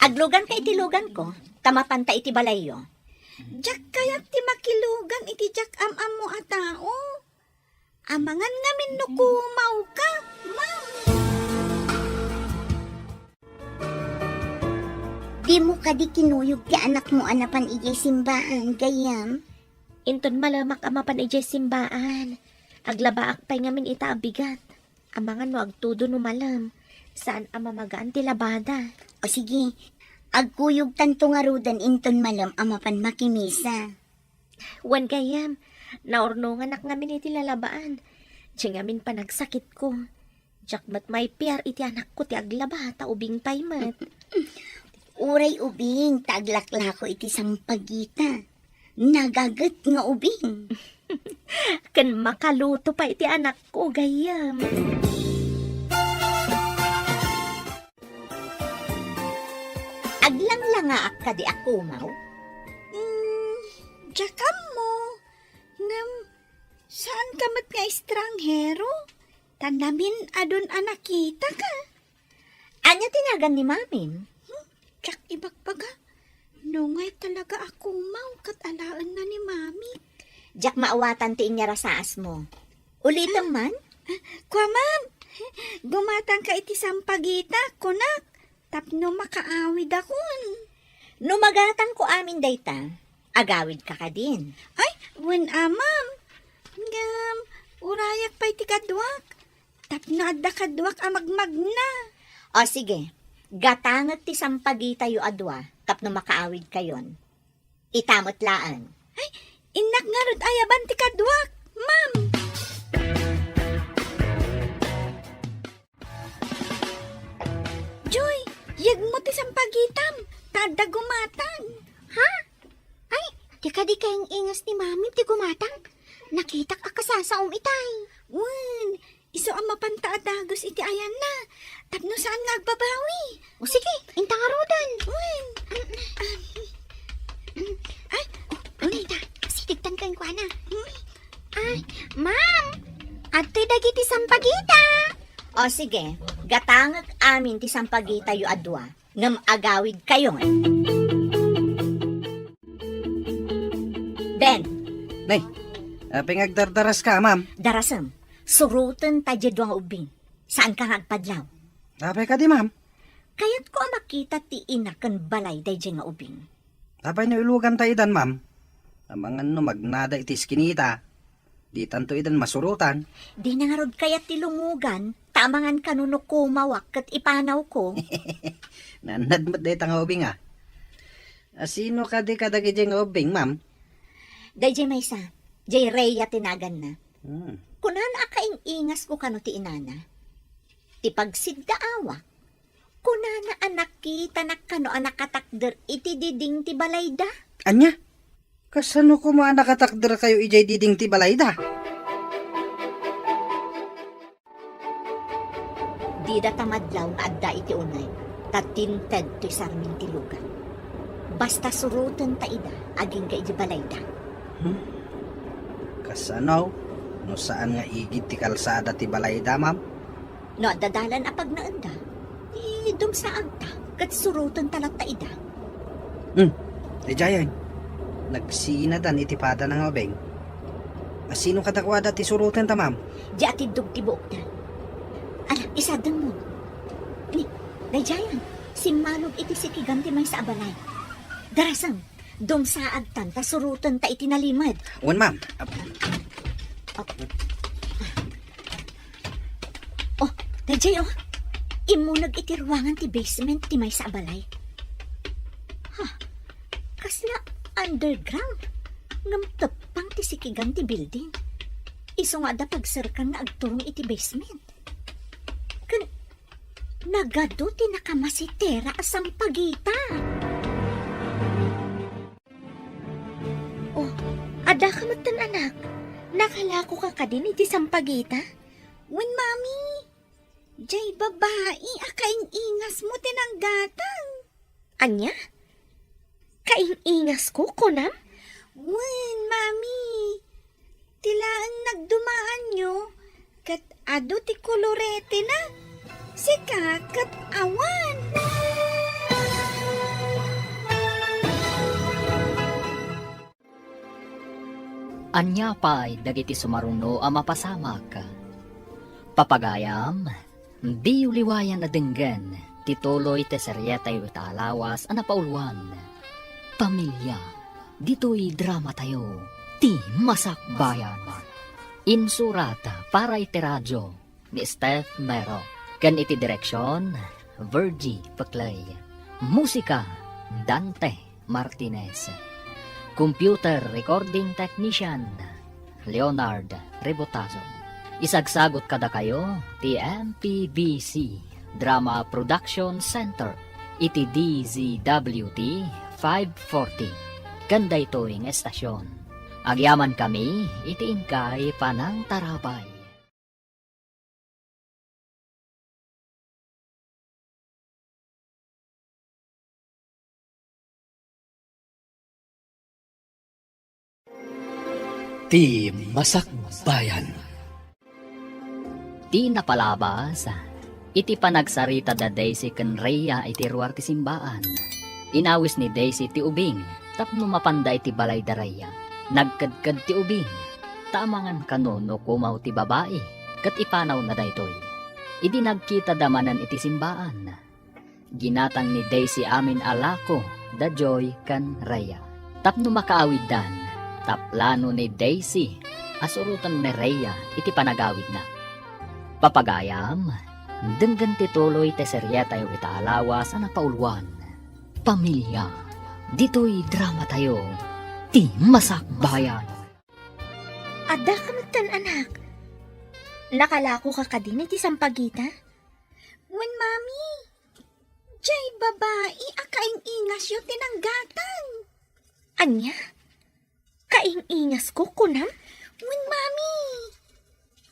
Agluganka iti luganko, ta mapanta iti balayyo. Diak kayat ti makilugan iti diak am-ammo a tao. Amangan ngamin no kumawka, ma'am. Dimo kadi kinuyog ti anakmo a napan idiay simbaan, gayyem? Inton malemak a mapan idiay simbaan, aglabaak pay ngamin ita a bigat. Amangan no agtudo no malem, saan a mamagaan ti labada. O sige, agkuyogtanto ngaruden inton malem a mapan makimisa. Wen gayyem, naurnonganak ngamin iti lalabaan. Diay ngamin panagsakitko. Diak met maipiar iti anakko ti aglaba, ta ubing pay met. Uray ubing, ta aglaklako iti sampagita. Nagaget nga ubing. Ken makaluto pay iti anakko, gayyem. Aglanglangaak kadi a kumaw? Mm, diak ammo. Ngem, saanka met nga estranghero? Ta namin-adun a nakitaka. Ania ti nagan ni Mamim? Hmm, diak ibagbaga. Nungay talaga a kumaw ket alaenna ni Mami. Diak maawatan ti inyarasaasmo. Ulitem man? Ah, kua, ma'am. Gumatangka iti sampagita, kunak, tapno makaawidakon. No magatangko amin dayta, agawidka kadin. Ay, wen a, ma'am. Ngem, urayak pay ti kaduak. Tapno adda kaduak a magmagna. O sige, gatangek ti sampagitayo a dua tapno makaawidkayon. Ita met laeng. Ay, innak ngarud ayaban ti kaduak, ma'am. Joy, yegmo ti sampagitam, ta adda gumatang. Ha? Ay, di kadi kaing-ingas ni Mami ti gumatang? Nakitak a kasasaom itay. Wen, isu a mapanta a dagus iti ayanna, tapno saan nga agbabawi. O sige, inta ngaruden. Wen. Ay, o, tita, sidegtan kenkuana. Ay, ma'am, adtoy dagiti sampagita. O sige, gatangek amin ti sampagitayo a dua. Ngem agawidkayon. Ben. Nay, apay nga agdardaraska, ma'am? Darasem, suroten ta diay dua nga ubbing. Saanka nga agpadlaw? Apay kadi, ma'am? Kayatko a makita ti ina ken balay daydiay nga ubbing. Apay no iluganta idan, ma'am? Amangan no magnada iti iskinita. Ditanto idan masurotan. Dina ngarud kayat ti lumugan, ta amangan kano no kumawak ket ipanawko. Naannad met dayta nga ubbing, a. A, sino kadi kadagiti nga ubbing, ma'am? Daydiay maysa, diay Rhea ti naganna. Hmm. Kunana a Ing-ingasko kano ti inana. Ti pagsiddaawak, kunana a nakitanak kano a nakatakder iti diding ti balayda. Ania? Kasano koma a nakatakderkayo idiay diding ti balayda? Dida ta madlaw nga adda iti uneg, ta tinted toy sarming ti lugan. Basta suroten ta ida agingga iti balayda. Hmm? Kasano? No saan nga igid ti kalsada ti balayda, ma'am? No adda dalan a pagnaenda, idumsaagta, ket suroten ta latta ida. Hmm, daydiayen. Nagsinadan iti padana nga ubing. Asino kadakuada ti suroten ta, ma'am? Di atiddog ti buokda. Ala, isadengmo. Ni, daydiayen, simmalog iti sikigan ti maysa a balay. Darasem, dumsaagtan ta suroten ta iti nalimed. Wen, ma'am. Ap- Oh, daydiay, oh. Immuneg iti ruangan ti basement ti maysa a balay. Ha, kasla underground. Ngem teppang ti sikigan ti building. Isu nga adda pagserkan nga agturong iti basement. Ken nagadu ti nakamasitera a sampagita. Oh, addaka metten, anak. Nakalakoka kadin iti sampagita? Wen, mami. Jay babai a kaing-ingasmo ti nanggatang. Ania? Kaing-ingasko, kunam? Wen, mami. Ti laeng nagdumaanyo, ket adu ti koloretena. Sika ket awan. Ania pay dagiti sumaruno a mapasamak? Papagayam, diyo liwayan a denggen ti tuloy ti serietayo ita a lawas a napauluan, Pamilia, ditoy dramatayo, Ti Masakbayan. Insurat para iti radio ni Steph Mero, ken iti direksion, Virgie Peclay. Musika, Dante Martinez. Computer recording technician, Leonard Rebotazo. Isagsagot kadakayo ti M P B C Drama Production Center iti D Z W T five forty ken daytoy nga estasion. Agyamankami iti inkay panangtarabay. Ti Masakbayan. Ti napalabas, iti panagsarita da Daisy ken Rhea iti ruar ti simbaan. Inawis ni Daisy ti ubing tapno mapanda iti balay da Rhea. Nagkedked ti ubing, ta amangan kano no kumaw ti babai, ket ipanawna daytoy. Idi nagkita da manen iti simbaan, ginatang ni Daisy amin a lako da Joy ken Rhea tapno makaawiddan, ta plano ni Daisy a suroten ni Rhea iti panagawidna. Papagayam, denggen ti tuloy ti serietayo ita a lawas a napauluan, Pamilia, ditoy dramatayo, Ti Masakbayan. Addaka metten, anak. Nakalakoka kadin iti sampagita? Wen, mami. Jay babai a kaing-ingasyo ti nanggatang. Ania? Kaing-ingasko, kunam? Wen, mami.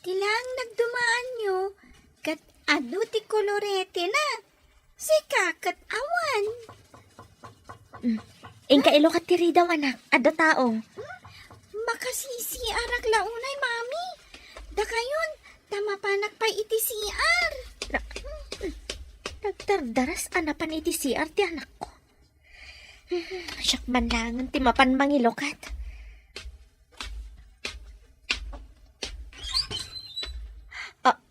Ti laeng nagdumaanyo, ket adu ti koloretena. Sika ket awan. Mm. Inka ilukat ti ridaw, anak. Adda tao. Hmm? Makasisiarak la unay, mami. Dakayon, ta mapanak pay iti C R. Na-, nagdardaras a napan iti C R ti anakko. Siak man laengen ti mapan mangilukat. Ah.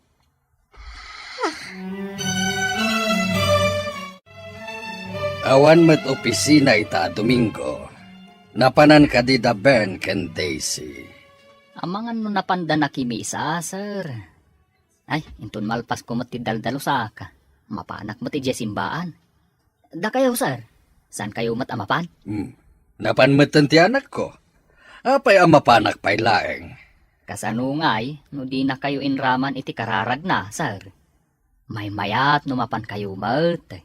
Awan met opisina ita a Domingo. Napanan kadi da Ben ken Daisy? Amangan no napanda nakimisa, sir. Ay, inton malpasko met ti daldalusak, mapanak met idiay simbaan. Dakayo, sir, saankayo met a mapan? Hmm. Napan metten ti anakko. Apay a mapanak pay laeng? Kasano ngay no dinakayo inraman iti kararagna, sir? Maymayat no mapankayo met.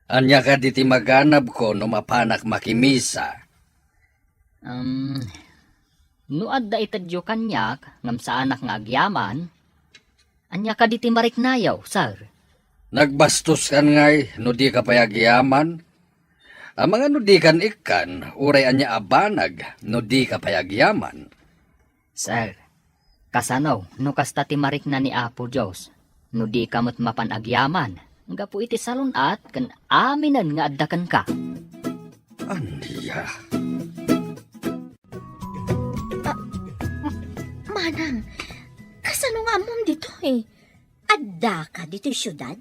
Ania kadi ti maganabko no mapanak makimisa? Um, no adda itedyo kaniak ngem saanak nga agyaman, ania kadi ti mariknayo, sir? Nagbastos kan ngay no dika pay agyaman? Amangan no dikan ikkan, uray ania a banag no dika pay agyaman? Sir, kasano no kasta ti marikna ni Apo Dios? No dika met mapan agyaman, gapu iti salun-at ken aminen nga adda kenka. Ania? Ah, ma-, Manang, kasano nga ammom ditoy? Addaka ditoy siudad?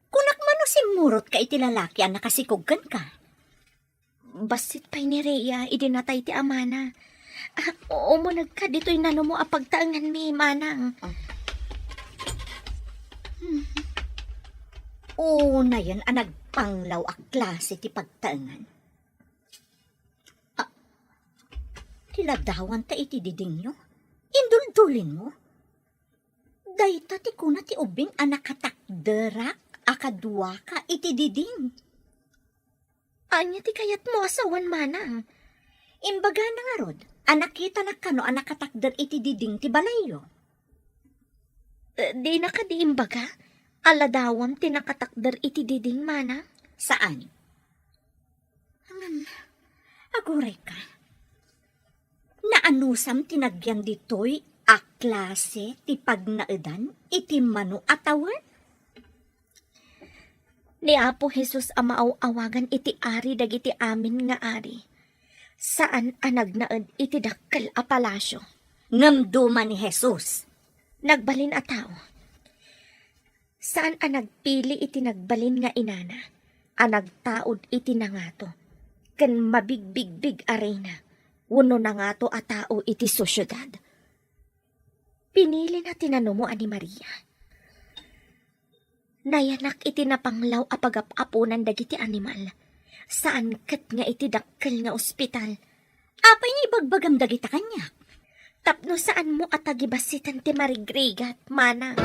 Kunak man no simmurotka iti lalaki a nakasikog kenka? Bassit pay ni Rhea idi natay ti amana. Ah, umunegka ditoy nanumo a pagtaenganmi, Manang. Ah. Hmm. Unayen a nagpanglaw a klase ti pagtaengan. Ah, ti ladawanta iti didingyo? Induldulinmo? Dayta ti kuna ti ubing a nakatakderak a kaduaka iti diding. Ania ti kayatmo a sawen, Manang? Imbagana ngarud a nakitanak kano a nakatakder iti diding ti balayyo. Eh, dina kadi imbaga a ladawam ti nakatakder iti diding, Manang? Saan? Ngem, agurayka. Naanusam ti nagyan ditoy a klase ti pagnaedan iti mano a tawen? Ni Apo Jesus a maaw-awagan iti Ari dagiti amin nga ari, saan a nagnaed iti dakkel a palasio. Ngem duma ni Jesus. Nagbalin a tao. Saan a nagpili iti nagbalin nga inana a nagtaud iti nangato ken mabigbigbig a reyna wenno nangato a tao iti sosiedad. Pinilina ti nanumo a ni Maria. Nayanak iti napanglaw a pagap-aponan dagiti animal, saan ket nga iti dakkel nga ospital. Apay nga ibagbagam dagita kaniak? Tapno saanmo a tagibassiten ti marigrigat, Manang.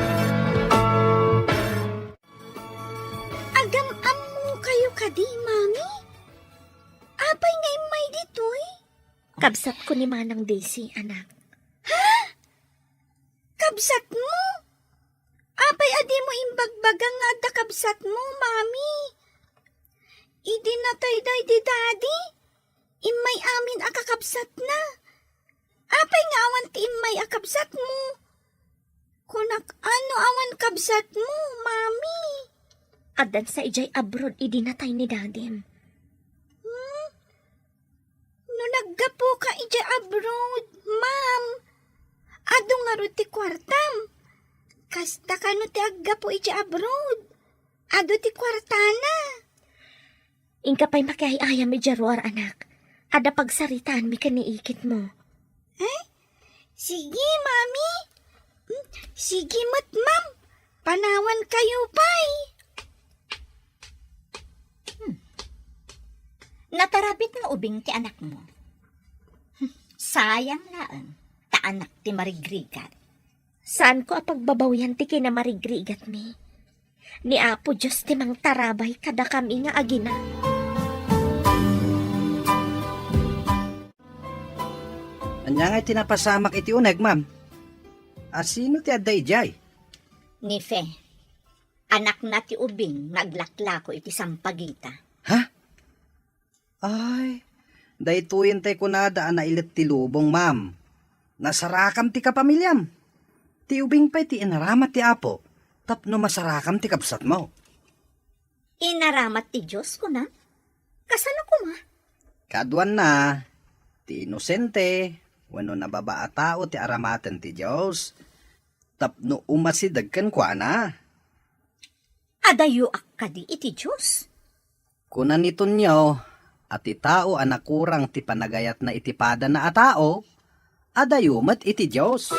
Agam-ammokayo kadi, Mami? Apay nga immay ditoy? Kabsatko ni Manang Daisy, anak. Ha? Kabsatmo? Apay a dimo imbagbaga nga adda kabsatmo, Mami? Idi natay daydi Daddy, immay amin a kakabsatna. Apay nga awan ti immay a kabsatmo? Kunak, ano awan kabsatmo, Mami? Addan sa idiay abroad idi natay ni Dadim. Hmm? No naggapuka idiay abroad, ma'am, adu ngarud ti kuartam. Kasta kano ti aggapu idiay abroad? Adu ti kuartana. Inka pay makiay-ayam idiay ruar, anak. Adda pagsaritaanmi ken ni ikitmo. Eh? Sige, Mami. Hmm, sige met, Ma'am. Panawankayo pay. Hmm. Natarabit nga ubing ti anakmo. Hmm, sayang laeng, ta anak ti marigrigat. Saanko a pagbabawian ti kinamarigrigatmi. Ni Apo Dios ti mangtarabay kadakami nga agina. Ania ngay ti napasamak iti uneg, ma'am? A, sino ti adda idiay? Ni Fe, anakna ti ubing nga aglaklako iti sampagita. Ha? Ay, daytoyen tay kunada a nailet ti lubong, ma'am. Nasarakam ti kapamiliam. Ti ubing pay ti inaramat ti Apo tapno masarakam ti kabsatmo. Inaramat ti Dios, kunam? Kasano koma? Kaduanna, ti inosente wenno nababa a tao ti aramaten ti Dios tapno umasideg kenkuana. Adayoak kadi iti Dios? Kuna ni Tonio a ti tao a nakurang ti panagayatna iti padana a tao, adayo met iti Dios.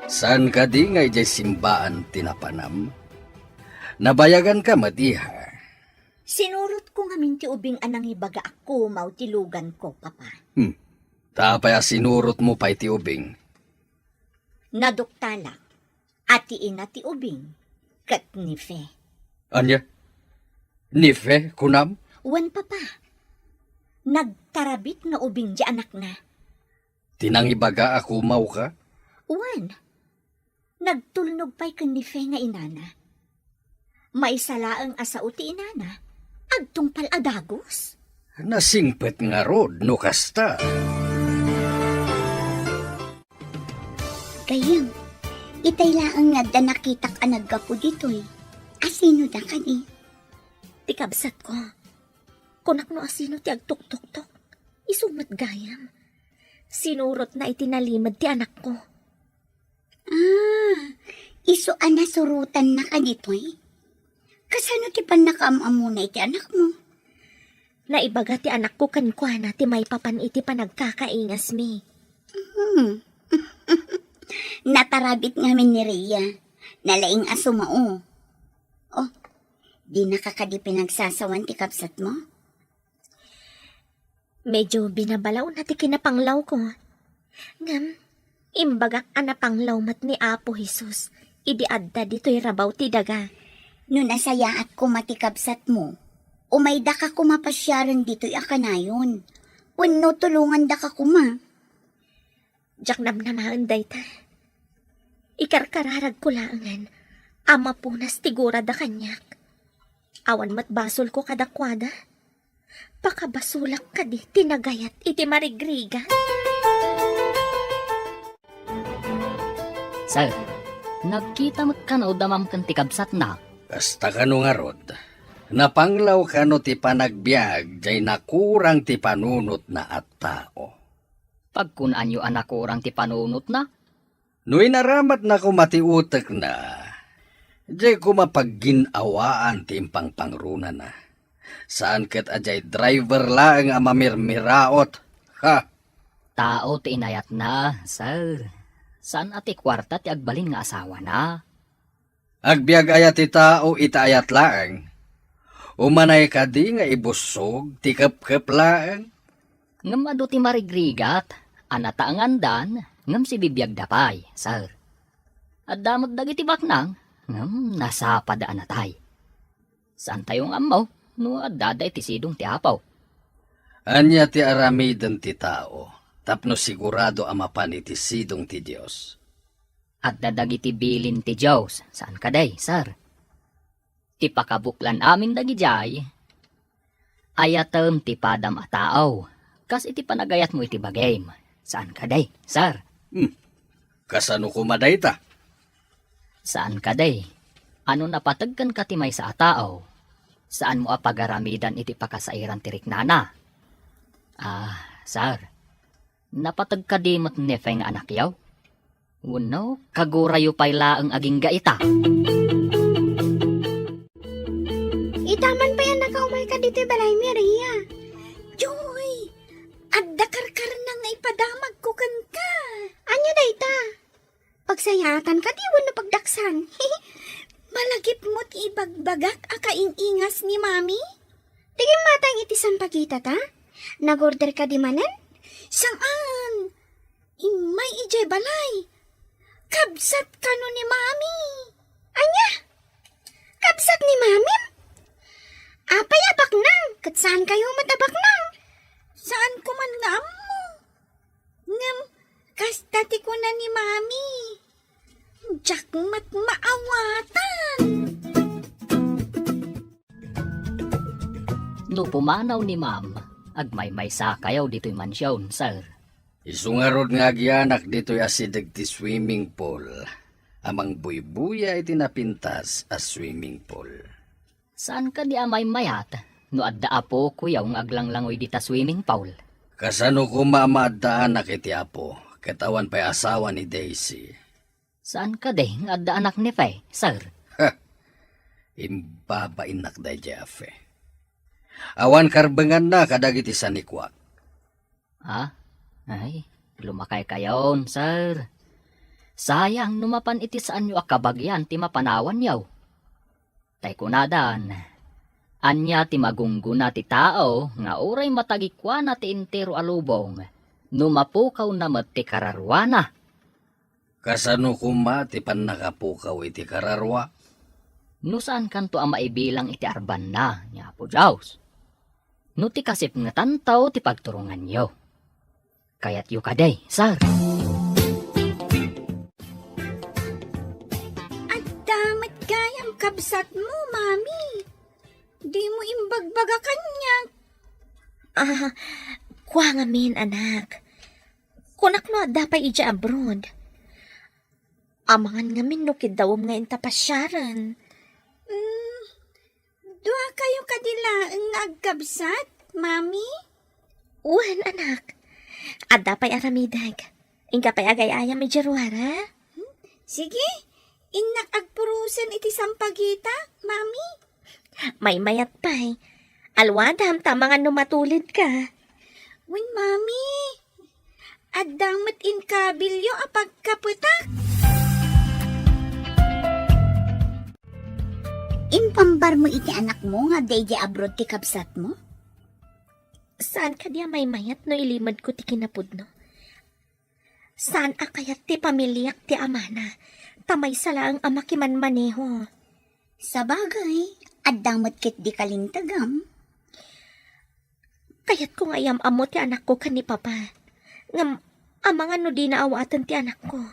Saan kadi nga idiay simbaan ti napanam? Nabayaganka met, iha. Sinurotko ngamin ti ubing a nangibaga a kumaw ti luganko, Papa. Hmm. Ta apay a sinurotmo pay ti ubing? Naduktalak a ti ina ti ubing ket ni Fe. Ania? Ni Fe, kunam? Wen, Papa. Nagtarabit nga ubing ti anakna. Ti nangibaga a kumaw ka? Wen. Nagtulnog pay ken ni Fe nga inana. Maysa laeng a sao ti inana, agtungpal a dagus. Nasingpet ngarud no kasta. Gayyem, itay laeng nga adda nakitak a naggapu ditoy. Asino da kadi? Ti kabsatko. Kunak no asino ti agtuktoktok. Isu met gayam. Sinurotna iti nalimed ti anakko. Ah, isu a nasurotannaka ditoy? Kasano ti pannakaam-ammona iti anakmo? Naibaga ti anakko kenkuana ti maipapan iti panagkakaingasmi. Hmm. Natarabit ngamin ni Rhea. Nalaing a sumao. Oh, dinaka kadi pinagsasawan ti kabsatmo? Medyo binabalawna ti kinapanglawko. Ngem, imbagak a napanglaw met ni Apo Jesus idi adda ditoy rabaw ti daga. No nasayaat koma ti kabsatmo, umaydaka koma pasiaren ditoy a kanayon. Wenno tulongandaka koma. Diak namnamaen dayta. Ikarkararagko laengen a mapunas ti gurada kaniak. Awan met basolko kadakuada. Pakabasolak kadi ti nagayat iti marigrigat? Sir, nagkita met kano da Ma'am ken ti kabsatna? Kasta kano ngarud? Napanglaw kano ti panagbiag jay nakurang ti panunotna a tao? Pagkunaanyo a nakurang ti panunotna? No inaramatna koma ti utekna, diay koma paggin-awaan ti impangpangronana. Saan ket a diay driver laeng a mamirmiraot. Ha! Tao ti inayatna, sir. Saan a ti kuarta ti agbalin nga asawana. Agbiag aya ti tao iti ayat laeng? Umanay kadi nga ibussog ti kepkep laeng? Ngem adu ti marigrigat a nataengandan ngem sibibiagda pay, sir. Adda met dagiti baknang ngem nasapada a natay. Saantayo nga ammo no adda dayta iti sidong ti Apo. Ania ti aramiden ti tao tapno sigurado a mapan iti sidong ti Dios? Adda dagiti bilin ti Dios, saan kadi, sir? Ti pakabuklan amin dagidiay, ayatem ti padam a tao, kas iti panagayatmo iti bagim, saan kadi, sir? Hmm. Kasano koma dayta? Saan kadi, a no napateg kenka ti maysa a tao, saanmo a pagaramidan iti pakasairan ti riknana? Ah, sir, napateg kadi met ni Fe nga anakyo? Wenno, kagurayo pay laeng agingga ita? Ita man pay a nakaumay ka ditoy balay, Maria. Joy, adda karkarna nga ipadamagko kenka. Ania dayta? Pagsayaatan kadi wenno pagdaksan? Malagipmo ti ibagbagak a kain-ingas ni Mami? Ti gimmatang iti San Pagita ta? Nag-order kadi manen? Saan? Immay idiay balay. Kabsat kano ni Mami? Ania? Kabsat ni Mamim? Apay a baknang? Ket saankayo met a baknang? Saanko man nga ammo. Ngem, kasta ti kuna ni Mami. Diak met maawatan. No pumanaw ni Ma'am, agmaymaysakayo ditoy mansion, sir. Isu ngarud nga agianak ditoy asideg ti swimming pool, a mangbuybuya iti napintas a swimming pool. Saan kadi a maymayat no adda apokoyo nga aglanglangoy dita swimming pool? Kasano koma a maaddaanak iti Apo, ket awan pay asawa ni Daisy? Saan kadi nga adda anak ni Fe, sir? Ha! Imbabainnak daydiay a Fe. Awan karbenganna kadagiti sanikuak. Ha? Ay, lumakaykayon, sir. Sayang no mapan iti saanyo a kabagian ti mapanawanyo. Tay kunadan, Ania ti magunggona ti tao nga uray matagikuana ti entero a lubong no mapukawna met ti kararuana? Kasano koma ti pannakapukaw iti kararua? No saankanto a maibilang iti arbanna ni Apo Dios. No ti kasipngetanto ti pagturonganyo. Kayatyo kadi, sir? Adda met gayam kabsatmo, Mami. Dimo imbagbaga kaniak. Ah, kua ngamin, anak. Kunak no adda pay idiay abroad. Amangan ngamin no kiddawem nga inta pasiaren. Mm, dua kayo kadi laeng nga agkabsat, Mami? Wen, anak. Adda pay aramidek. Inka pay agay-ayam idiay ruar, ha? Hmm? Sige, innak agpurosen iti sampagita, Mami. Maymayat pay. Alwadam ta amangan no matulidka. Wen, Mami. Adda met inkabilyo a pagkapetak. Impambarmo iti anakmo nga adda idiay abroad ti kabsatmo? Saan kadi a maymayat no ilimedko ti kinapudno? Saan a kayat ti pamiliak ti amana, ta maysa laeng a makimanmaneho. Sabagay, adda met ketdi kalintegam. Kayatko nga iyam-ammo ti anakko ken ni Papa. Ngem, amangan no dina awaten ti anakko.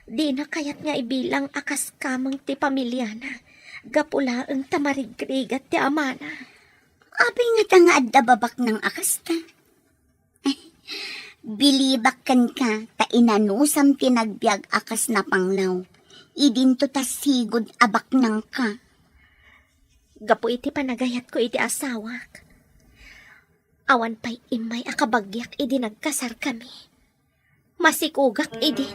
Dina kayat nga ibilang a kas kameng ti pamiliana, gapu laeng ta marigrigat ti amana. Apay ngata nga adda babaknang a kasta? Bilibak kenka ta inanusam ti nagbiag a kas napanglaw. Idinto ta sigud a baknangka. Gapu iti panagayatko iti asawak, awan pay immay a kabagiak idi nagkasarkami. Masikogak idi.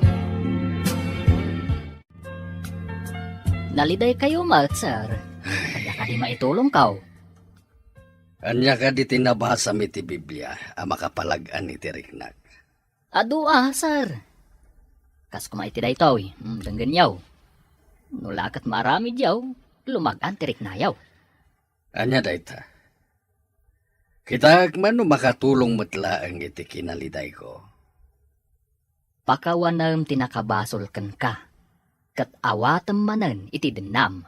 Nalidaykayo met, sir. Adda kadi maitulongko? Ania kadi ti nabasam iti Biblia a makapalag-an iti riknak? Adu a, sir. Kas koma iti daytoy, mm, denggenyo. No la ket maaramidyo, lumag-an ti riknayo. Ania dayta? Kitaek man no makatulong met laeng iti kinalidayko. Pakawanem ti nakabasol kenka, ket awatem manen iti dennam.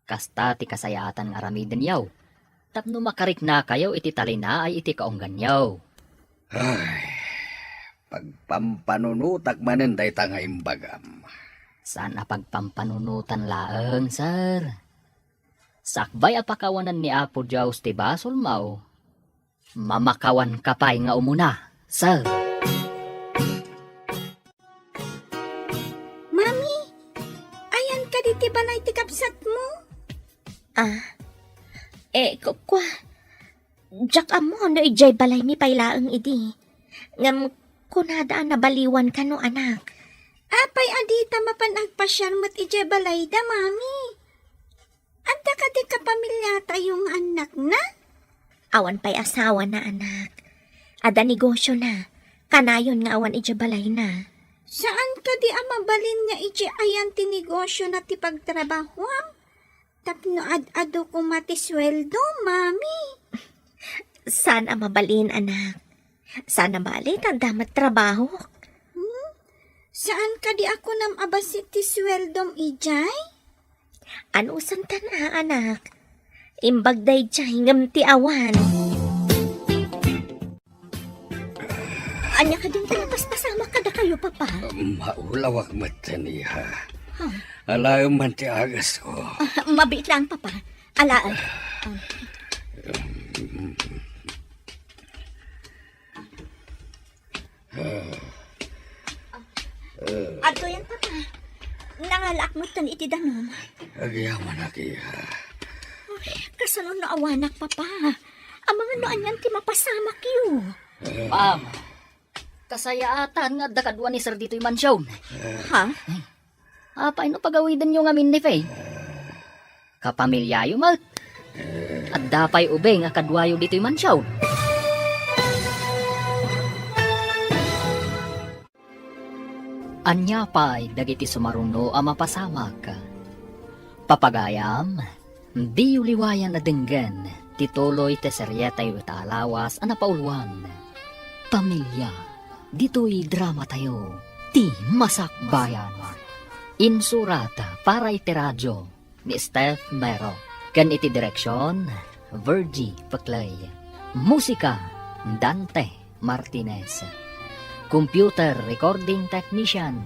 Kasta ti kasayaatan nga aramidenyo, tapno makariknakayo iti talinaay iti kaungganyo. Ay, pagpampanunotak manen dayta nga imbagam. Saan a pagpampanunotan laeng, sir. Sakbay a pakawanan ni Apo Dios ti basolmo, mamakawanka pay nga umuna, sir. Mami, ayan kadi ti balay ti kabsatmo? Ah, eh, ku-, kua, diak ammo no idiay balaymi pay laeng idi. Ngem kunada a nabaliwan kano, anak. Apay a dita mapan agpasiar met idiay balayda, Mami? Adda kadi kapamiliatayo nga annakna? Awan pay asawana, anak. Adda negosiona. Kanayon nga awan idiay balayna. Saan kadi a mabalin nga idiay ayan ti negosiona ti pagtrabahoam? Tapno ad-adu koma ti sueldo, Mami. Saan a mabalin, anak. Saan a bali ta adda met trabahok. Hmm? Saan kadi a kunam a bassit ti sueldom idiay? Anusantan a, anak. Imbag daydiay ngem ti awan. Ania kadin ti napaspasamak kadakayo, Papa? Maulawak metten, iha. Huh? Alaem man ti agasko. Ah, mabiit lang, Papa. Alaem. Ah. Adtoyen, Papa. Nangalaak metten iti danum. Agyamanak, iha. Uy, kasano no awanak, Papa? Amangan no anian ti mapasamakyo. Ma'am, kasayaatan nga adda kadua ni Sir ditoy mansion. Ha? Apay no pagawidenyo ngamin ni Faye? Kapamilyayo met. Adda pay ubing a kaduayo ditoy mansion. Ania pay dagiti sumaruno a mapasamak? Papagayam, Diyo liwayan a denggen ti tuloy ti serietayo ita a lawas a napauluan, Pamilya. Ditoy dramatayo, Ti Masakbayan. Insurat para iti radio ni Steph Mero, ken iti direksion, Virgie Peclay. Musika, Dante Martinez. Computer recording technician,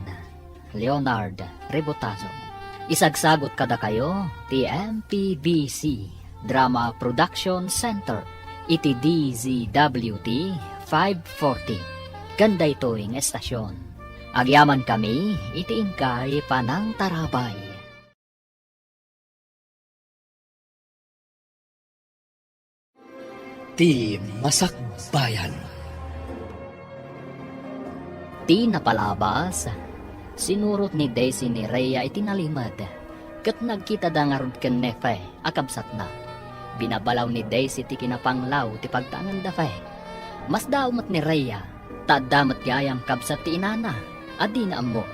Leonard Rebotazo. Isagsagut kadakayo ti M P B C Drama Production Center iti D Z W T five forty. Ken daytoy nga estasion, agyamankami iti inkay panangtarabay. Ti Masakbayan. Ti napalabas, sinurot ni Daisy ni Rhea iti nalimed, ket nagkitada ngarud ken Nefe a kabsatna. Binabalaw ni Daisy ti kinapanglaw ti pagtaenganda, Fe. Masdaaw met ni Rhea, ta adda met gayam kabsat ti inana a dina ammo.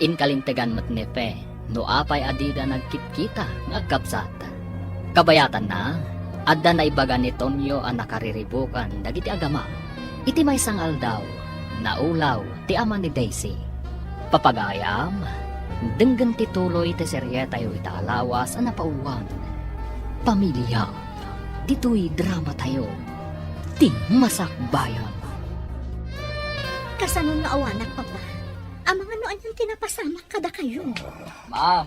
Inkalintegan met ni Fe no apay a dida nagkitkita nga agkabsat. Kabayatanna, adda naibaga ni Tonyo a nakariribukan dagiti agama. Iti maysa nga aldaw, naulaw ti ama ni Daisy. Papagayam, denggen ti tuloy ti serietayo ita a lawas a napauluan, Pamilya. Ditoy dramatayo, Ti Masakbayan. Kasano nga awanak, Papa? Amangan no anian ti napasamak kadakayo. Ma'am,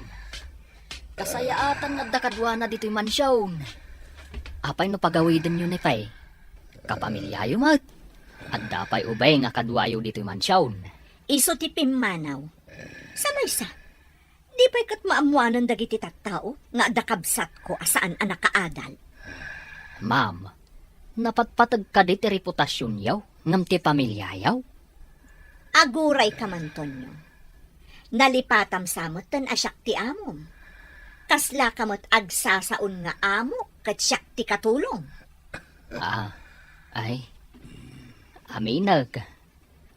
kasayaatan nga adda kaduana ditoy mansion. Apay no pagawidenyo ni Fe? Kapamilyayo met. Adda pay ubing a kaduayo ditoy mansion. Isu ti pimmanaw. Sa maysa, di pay ket maammoanan dagiti tattao nga adda kabsatko a saan a nakaadal? Ma'am, napatpateg kadi ti reputasionyo ngem ti pamilyayo? Agurayka man, Tonyo. Nalipatam sa metten a siak ti amom. Kaslaka met agsasaon nga amo ket siak ti katulong. Ah, ay, aminek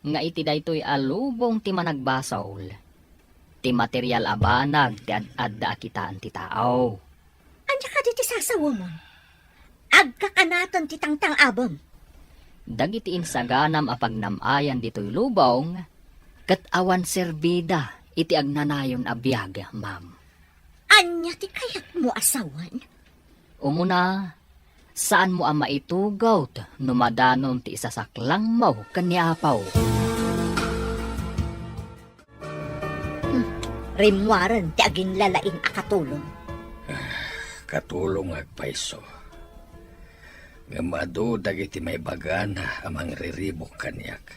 nga iti daytoy a lubong ti managbasol, ti material a banag ti ad-adda a kitaan ti tao. Ania kadi ti sasawemon? Agkakanaton ti tangtang-abem. Dagiti insaganam a pagnam-ayan ditoy lubong, ket awan serbida iti agnanayon a biag, ma'am. Ania ti kayatmo a sawen? Umuna, saanmo a maitugot no madanon ti isasaklangmo ken ni Apo. Hmm, rimmuaren ti aginlalaing a katulong. Katulongak payso. Ngem adu dagiti maibagana a mangriribuk kaniak.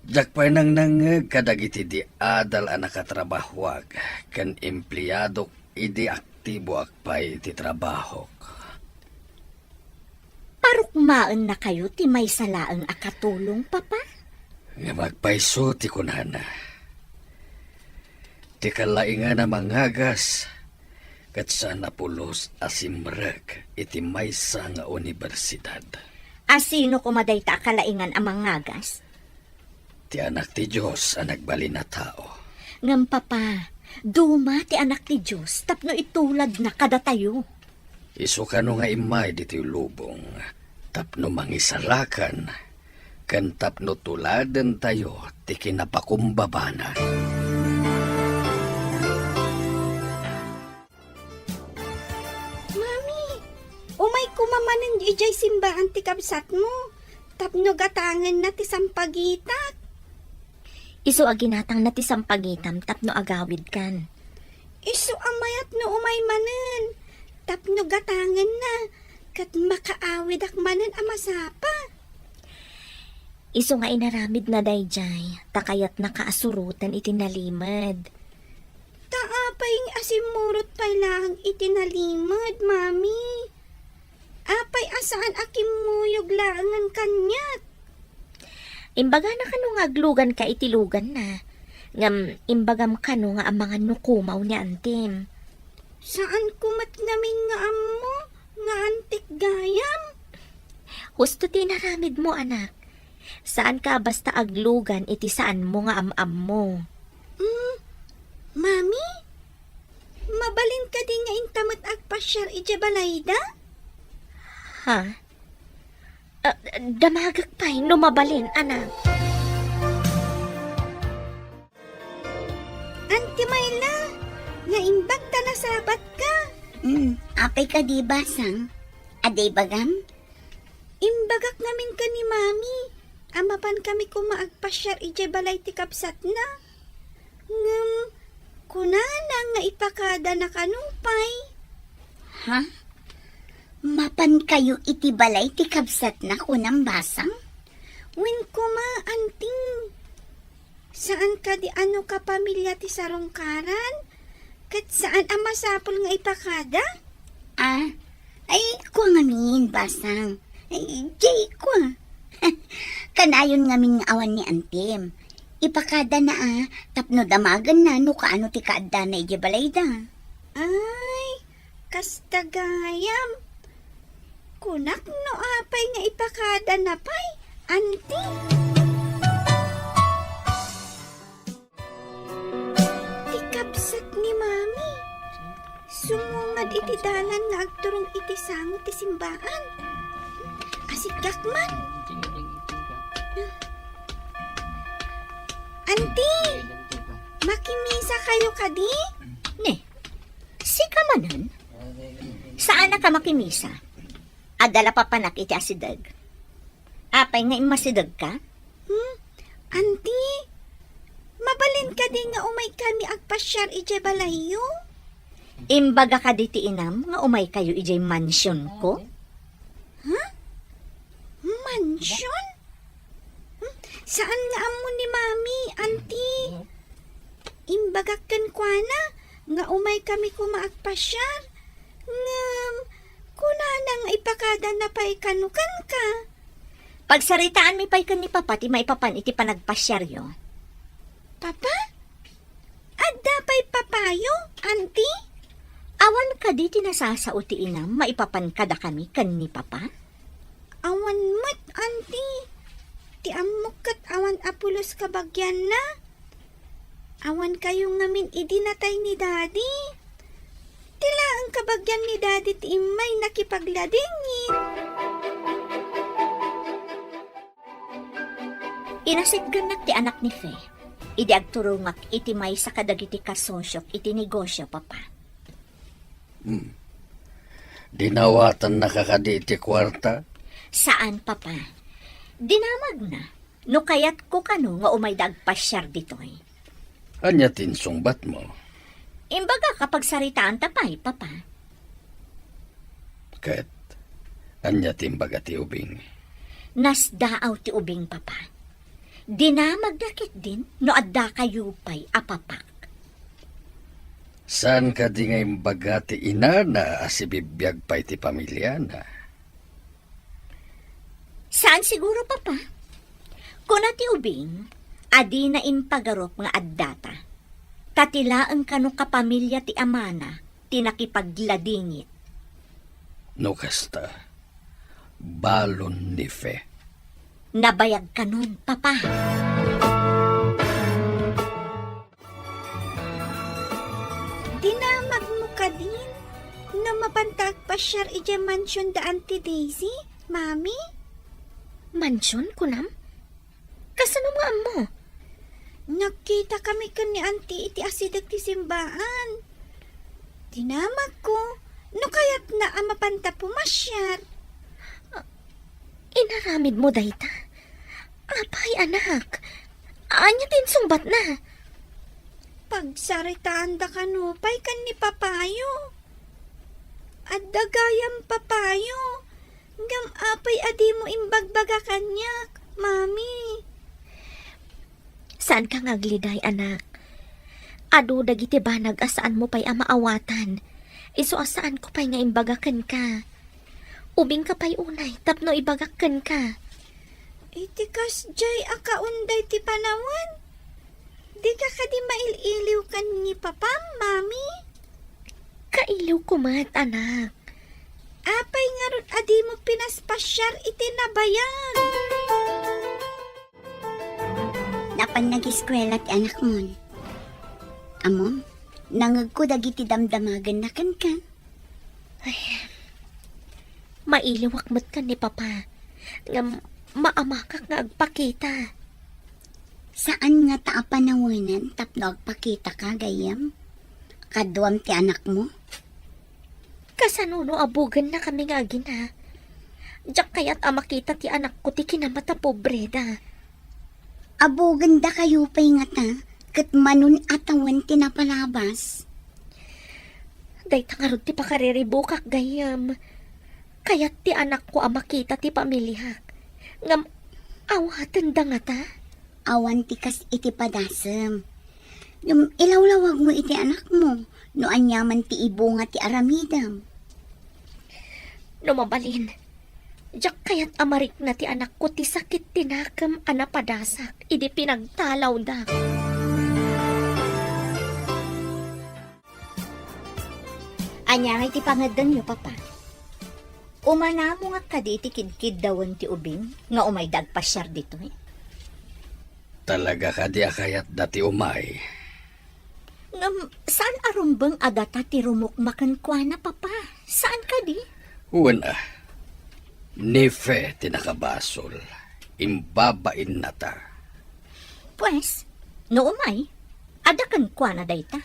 Diak pay nangnangngeg kadagiti di adal a nakatrabahoak ken empleadok idi aktiboak pay iti trabahok. Parukmaennakayo ti maysa laeng a katulong, Papa? Ngem agpayso ti kunana. Ti kalaingan a mangagas ket saan a pulos a simrek iti maysa nga universidad. A sino koma dayta a kalaingan a mangagas? Ti Anak ti Dios a nagbalin a tao. Ngem, Papa, duma ti Anak ti Dios tapno ituladna kadatayo. Isu kano nga immay ditoy lubong tapno mangisalakan ken tapno tuladentayo ti kinapakumbabana. Mami, umay koma manen idiay simbaan ti kabsatmo tapno gatangenna ti sampagitak. Isu a ginatangna ti sampagitam tapno agawidkan. Isu a mayat no umay manen tapno gatangenna ket makaawidak manen a masapa. Isu nga inaramidna daydiay ta kayatnaka a suroten iti nalimed. Ta apay nga asimmurot pay laeng iti nalimed, Mami? Apay a saan a kimmuyog laengen kaniak? Imbagana kano nga agluganka iti luganna, ngem imbagam kano nga amangan no kumaw ni antim. Saanko met ngamin nga ammo nga antik gayam. Husto ti inaramidmo, anak. Saanka a basta aglugan iti saanmo nga am-ammo. Mm, Mami, Mabalin kadi nga inta met agpasiar idiay balayda? Ha? Ah, damagek pay no mabalin, anak. Auntie Myla, naimbag ta nasabatka. Hmm, apay kadi, Basang? Adda ibagam? Imbagak ngamin ken ni Mami a mapan kami koma agpasiar idiay balay ti kabsatna. Ngem, kunana nga ipakadana kano pay. Ha? Mapan kayo iti balay ti kabsatna, kunam, Basang? Wen koma, Auntie. Saan kadi a no kapamilya ti sarungkaran? Ket saan a masapul nga ipakada? Ah, ay, kua ngamin, Basang. Ay, jay kua. Kanayon ngamin nga awan ni Antim. Ipakadana a, tapno damagenna no kaano ti kaaddana idiay balayda. Ay, kasta gayam. Kunak no apay nga ipakadana pay, Auntie. Ti kabsat ni Mami, sumungad iti dalan nga agturong iti sango ti simbaan. Asigak man. Auntie, makimisa kayo kadi? Ne, sika manen? Saan a ka makimisa? Adda la papanak iti asideg. Apay nga immasidegka? Hmm? Auntie, mabalin kadi nga umay kami agpasiar idiay balayyo? Imbaga kadi ti inam nga umay kayo idiay mansionko? Ha? Mansion? Hmm? Saan nga ammo ni Mami, Auntie? Imbagak kenkuana nga umay kami koma agpasiar. Ngem, kunana nga ipakadana pay kano kenka. Pagsaritaanmi pay ken ni Papa ti maipapan iti panagpasiaryo. Papa? Adda pay papayo, Auntie? Awan kadi ti nasasao ti inam maipapan kadakami ken ni Papa? Awan met, Auntie. Ti ammok ket awan a pulos kabagianna. Awan kayo ngamin idi natay ni Daddy. Ti laeng kabagian ni Daddy ti immay nakipagladingit. Inasitgannak ti anak ni Fe idi agturongak iti maysa kadagiti kasosyok iti negosyo, Papa. Hmm. Dinawatannaka kadi iti kuarta? Saan, Papa. Dinamagna. No kayatko kano nga umayda agpasiar ditoy. Ania ti insungbatmo? Imbagak a pagsaritaanta pay, Papa. Ket ania ti imbaga ti ubing? Nasdaaw ti ubing, Papa. Dinamagna ketdin no adda kayo pay a papak. Saan kadi nga imbaga ti inana a sibibiag pay ti pamiliana? Saan siguro, Papa. Kuna ti ubing a dina impagarup nga addata, ta ti laeng kano kapamilya ti amana ti nakipagladingit. No kasta, balon ni Fe. Nabayag kanon, Papa. Dinamagmo kadin no mapanta agpasiar idiay mansion da Auntie Daisy, Mami? Mansion, kunam? Kasano nga ammo? Nagkita kami ken ni Auntie iti asideg ti simbaan. Dinamagko no kayatna a mapanta pumasiar. Ah, inaramidmo dayta? Apay, anak? Ania ti insungbatna? Pagsaritaanda kano pay ken ni Papayo. Adda gayam Papayo, ngem apay a dimo imbagbaga kaniak, Mami? Saanka nga agliday, anak. Adu dagiti banag a saanmo pay a maawatan. Isu a saanko pay nga imbaga kenka. Ubingka pay unay tapno ibagak kenka. Iti kasdiay a kaunday ti panawen, dika kadi mail-iliw ken ni Papam, Mami? Kailiwko met, anak. Apay ngarud a dimo pinaspasiar iti nabayag? Napan nagiskuela ti anakmon. Ammom, Nangegko dagiti damdamagenna kenka. Ay, mailiwak met ken ni Papa. Ngem maamakak nga agpakita. Saan ngata a panawenan tapno agpakitaka, gayyem? Kaduam ti anakmo? Kasano no abugennakami nga agina? Diak kayat a makita ti anakko ti kinamata pobreda. Abugendakayo pay ngata, ket manon a tawen ti napalabas. Dayta ngarud ti pakariribukak, gayyem. Kayat ti anakko a makita ti pamiliak. Ngem awatenda ngata? Awan ti kas iti padasem. Ngem ilawlawagmo iti anakmo no aniaman ti ibunga ti aramidem. No mabalin, diak kayat a marikna ti anakko ti sakit ti nakem a napadasak idi pinagtalawda. Ania ngay ti pangeddengyo, Papa? Umanamo nga kadi iti kidkiddawen ti ubing nga umayda agpasiar ditoy? Talaga kadi a kayatda ti umay? Ngem saan a rumbeng a data ti rumukma kenkuana, Papa? Saan kadi? Wen a, ni Fe ti nakabasol. Imbabainnata. Pues, no umay, adda kenkuana dayta?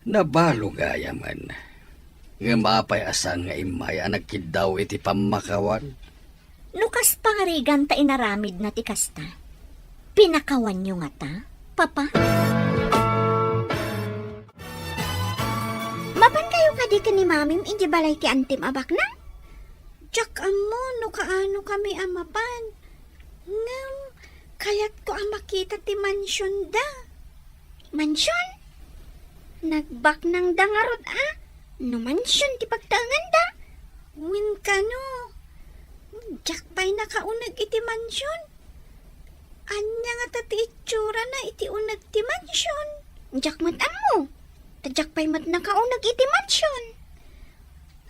Nabalo gayamen. Ngem apay a saan nga immay a nagkiddaw iti pammakawan? No kas pangarigan ta inaramidna ti kasta, pinakawanyo ngata, Papa? Mapankayo kadi ken ni Mamim idiay balay ti antim a baknang? Diak ammo no kaano kami a mapan. Ngem, kayatko a makita ti mansionda. Mansion? Nagbaknangda ngarud a? No mansion ti pagtaenganda? Wen kano, diak pay nakauneg iti mansion. Ania ngata ti itsurana iti uneg ti mansion? Diak met ammo. Ta diak pay met nakauneg iti mansion.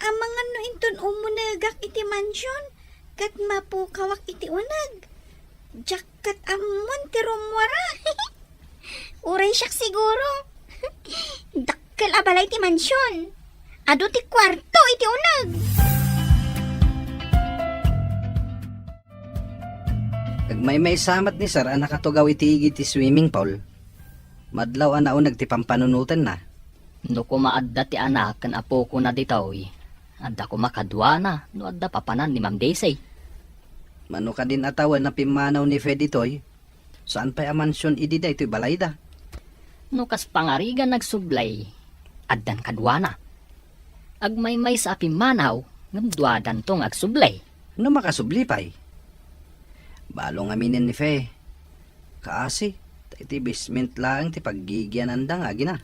Amangan no inton umunegak iti mansion, ket mapukawak iti uneg. Diak ket ammon ti rummuara. Uray siak siguro. Dakkel a balay ti mansion. Adu ti kuarto iti uneg. Agmaymaysa met ni Sir a nakatugaw iti igid ti swimming pool. Madlaw a nauneg ti pampanunotenna. No koma adda ti anak ken apokona ditoy, adda koma kaduana no adda papanan ni Ma'am Daisy. Mano kadin a tawen a pimmanaw ni Fe ditoy? Saan pay a mansion idi daytoy balayda? No kas pangarigan agsubli, addan kaduana. Agmaymaysa a pimmanaw, ngem duadanto nga agsubli. No makasubli pay? Balo ngaminen ni Fe. Kaasi, ta iti basement laeng ti paggigiananda nga agina.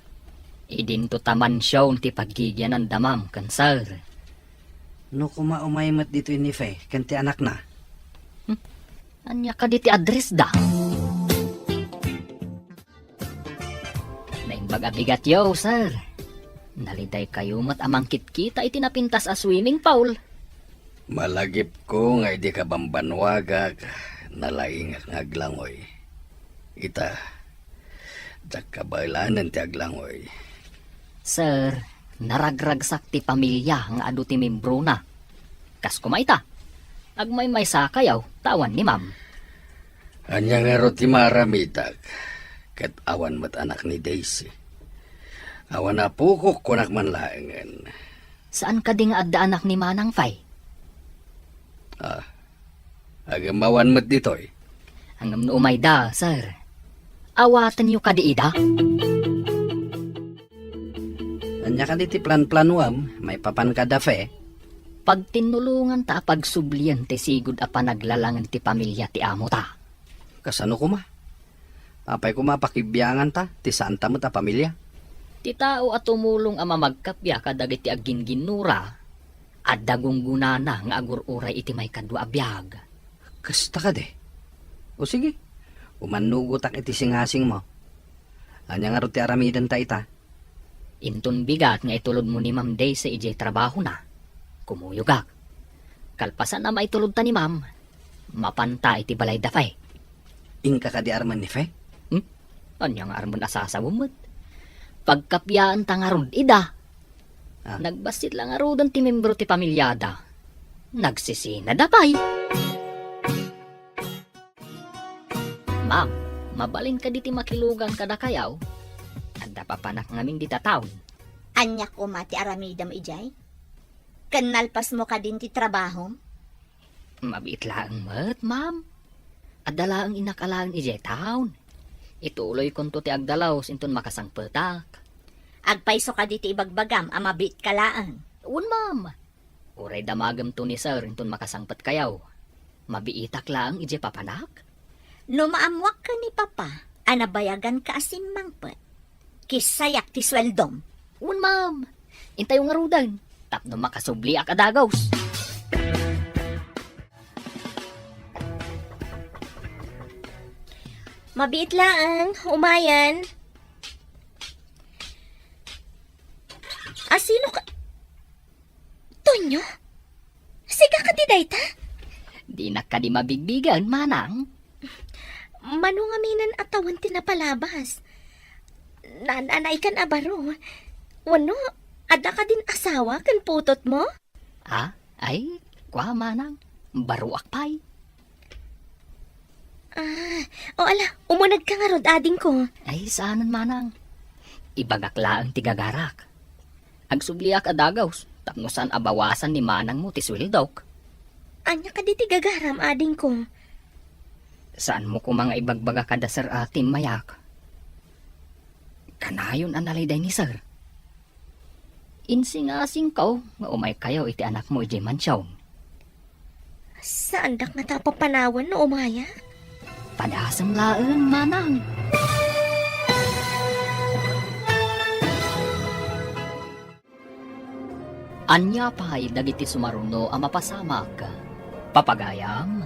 Idinto ta mansion ti paggigiananda, ma'am, ken sir. No koma umay met ditoy ni Fe ken ti anakna. Hmm? Ania kadi ti addressda? Naimbag a bigatyo, sir. Nalidaykayo met a mangkitkita iti napintas a swimming pool. Malagipko nga idi kabambannuagak, nalaingak nga aglangoy. Ita, diak kabaelanen ti aglangoy. Sir, naragragsak ti pamilia nga adu ti membrona. Kas koma ita, agmaymaysakayo ta awan ni ma'am. Ania ngarud ti maaramidak? Ket awan met anak ni Daisy. Awan a pukok, kunak man laengen. Saan kadi nga adda anak ni Manang Fay? Ah, agem awan met ditoy. Ngem no umayda, sir. Awatenyo kadi ida? Ania kadi ti planplanuam maipapan kada Fe? Pagtinnulonganta a pagsublien ti sigud a panaglalangen ti pamilia ti amota. Kasano koma? Apay koma a pakibianganta ti saanta met a pamilia? Ti tao a tumulong a mamagkappia kadagiti aggingginnura, adda gunggonana nga agur-uray iti maikadua a biag. Kasta kadi? O sige, umannugotak iti singasingmo. Ania ngarud ti aramidenta ita? Inton bigat nga itulodmo ni Ma'am Daisy idiay trabahona, kumuyogak. Kalpasan a maitulodta ni Ma'am, mapanta iti balayda Fe. Inka kadi armen ni Fe? Hmm? Ania nga armen a sasawem met? Pagkapiaanta ngarud ida. Ah. Nagbassit la ngaruden ti membro ti pamiliada. Nagsisinada pay. Ma'am, mabalin kadi ti makilugan kadakayaw? Adda papanak ngamin dita town. Ania koma ti aramidem idiay? Ken nalpasmo kadin ti trabahom? Mabiit laeng met, ma'am. Adda laeng innak alaen idiay town. Ituloykonto ti agdalaus inton makasangpetak. Agpayso kadi ti ibagbagam a mabiitka laeng? Wen, ma'am. Uray damagemto ni sir inton makasangpetkayaw. Mabiitak laeng idiay papanak? No maammoak ken ni Papa a nabayaganka a simmangpet, kissayak ti sueldom. Wen, ma'am. Intayo ngaruden tapno makasubliak a dagaus. Mabiit laeng, umayen. Asino ka? Tonyo? Sika kadi dayta? Dinak kadi mabigbigen, manang. Mano ngaminen a tawen ti napalabas? Naan-anaykan a baro. Wenno, adda kadin asawa ken putotmo? Ha? Ay, kua, manang. Baroak pay. Ah, o ala, umunegka ngarud, adingko. Ay, saanen, manang. Ibagak laeng ti gagarak. Agsubliak a dagaus, tapno saan a bawasan ni manangmo ti sueldok. Ania kadi ti gagaram, adingko? Saanmo koma nga ibagbaga kada sir a timmayak? Kanayon a naliday ni sir. Insingasingko nga umaykayo iti anakmo idiay mansion. Saandak ngata a papanawen no umaya? Padasem laeng, manang. Ania pay dagiti sumaruno a mapasamak? Papagayam,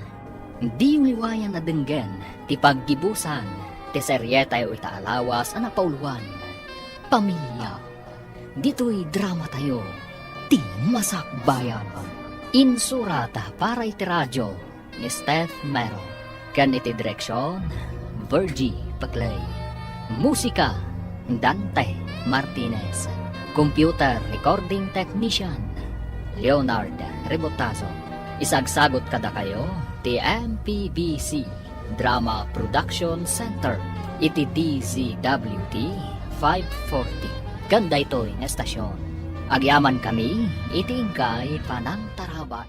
diyo liwayan a denggen ti paggibusan ti serietayo ita a lawas a napauloan, Pamilia. Ditoy dramatayo, ti Masakbayan. Insurat para iti radio ni Steph Mero, ken iti direksion, Virgie Paclay. Musika, Dante Martinez. Computer recording technician, Leonard Rebotazo. Isagsagut kadakayo ti M P B C Drama Production Center iti D Z W T five forty. Ken daytoy nga estasion, agyamankami iti inkay panangtaraban.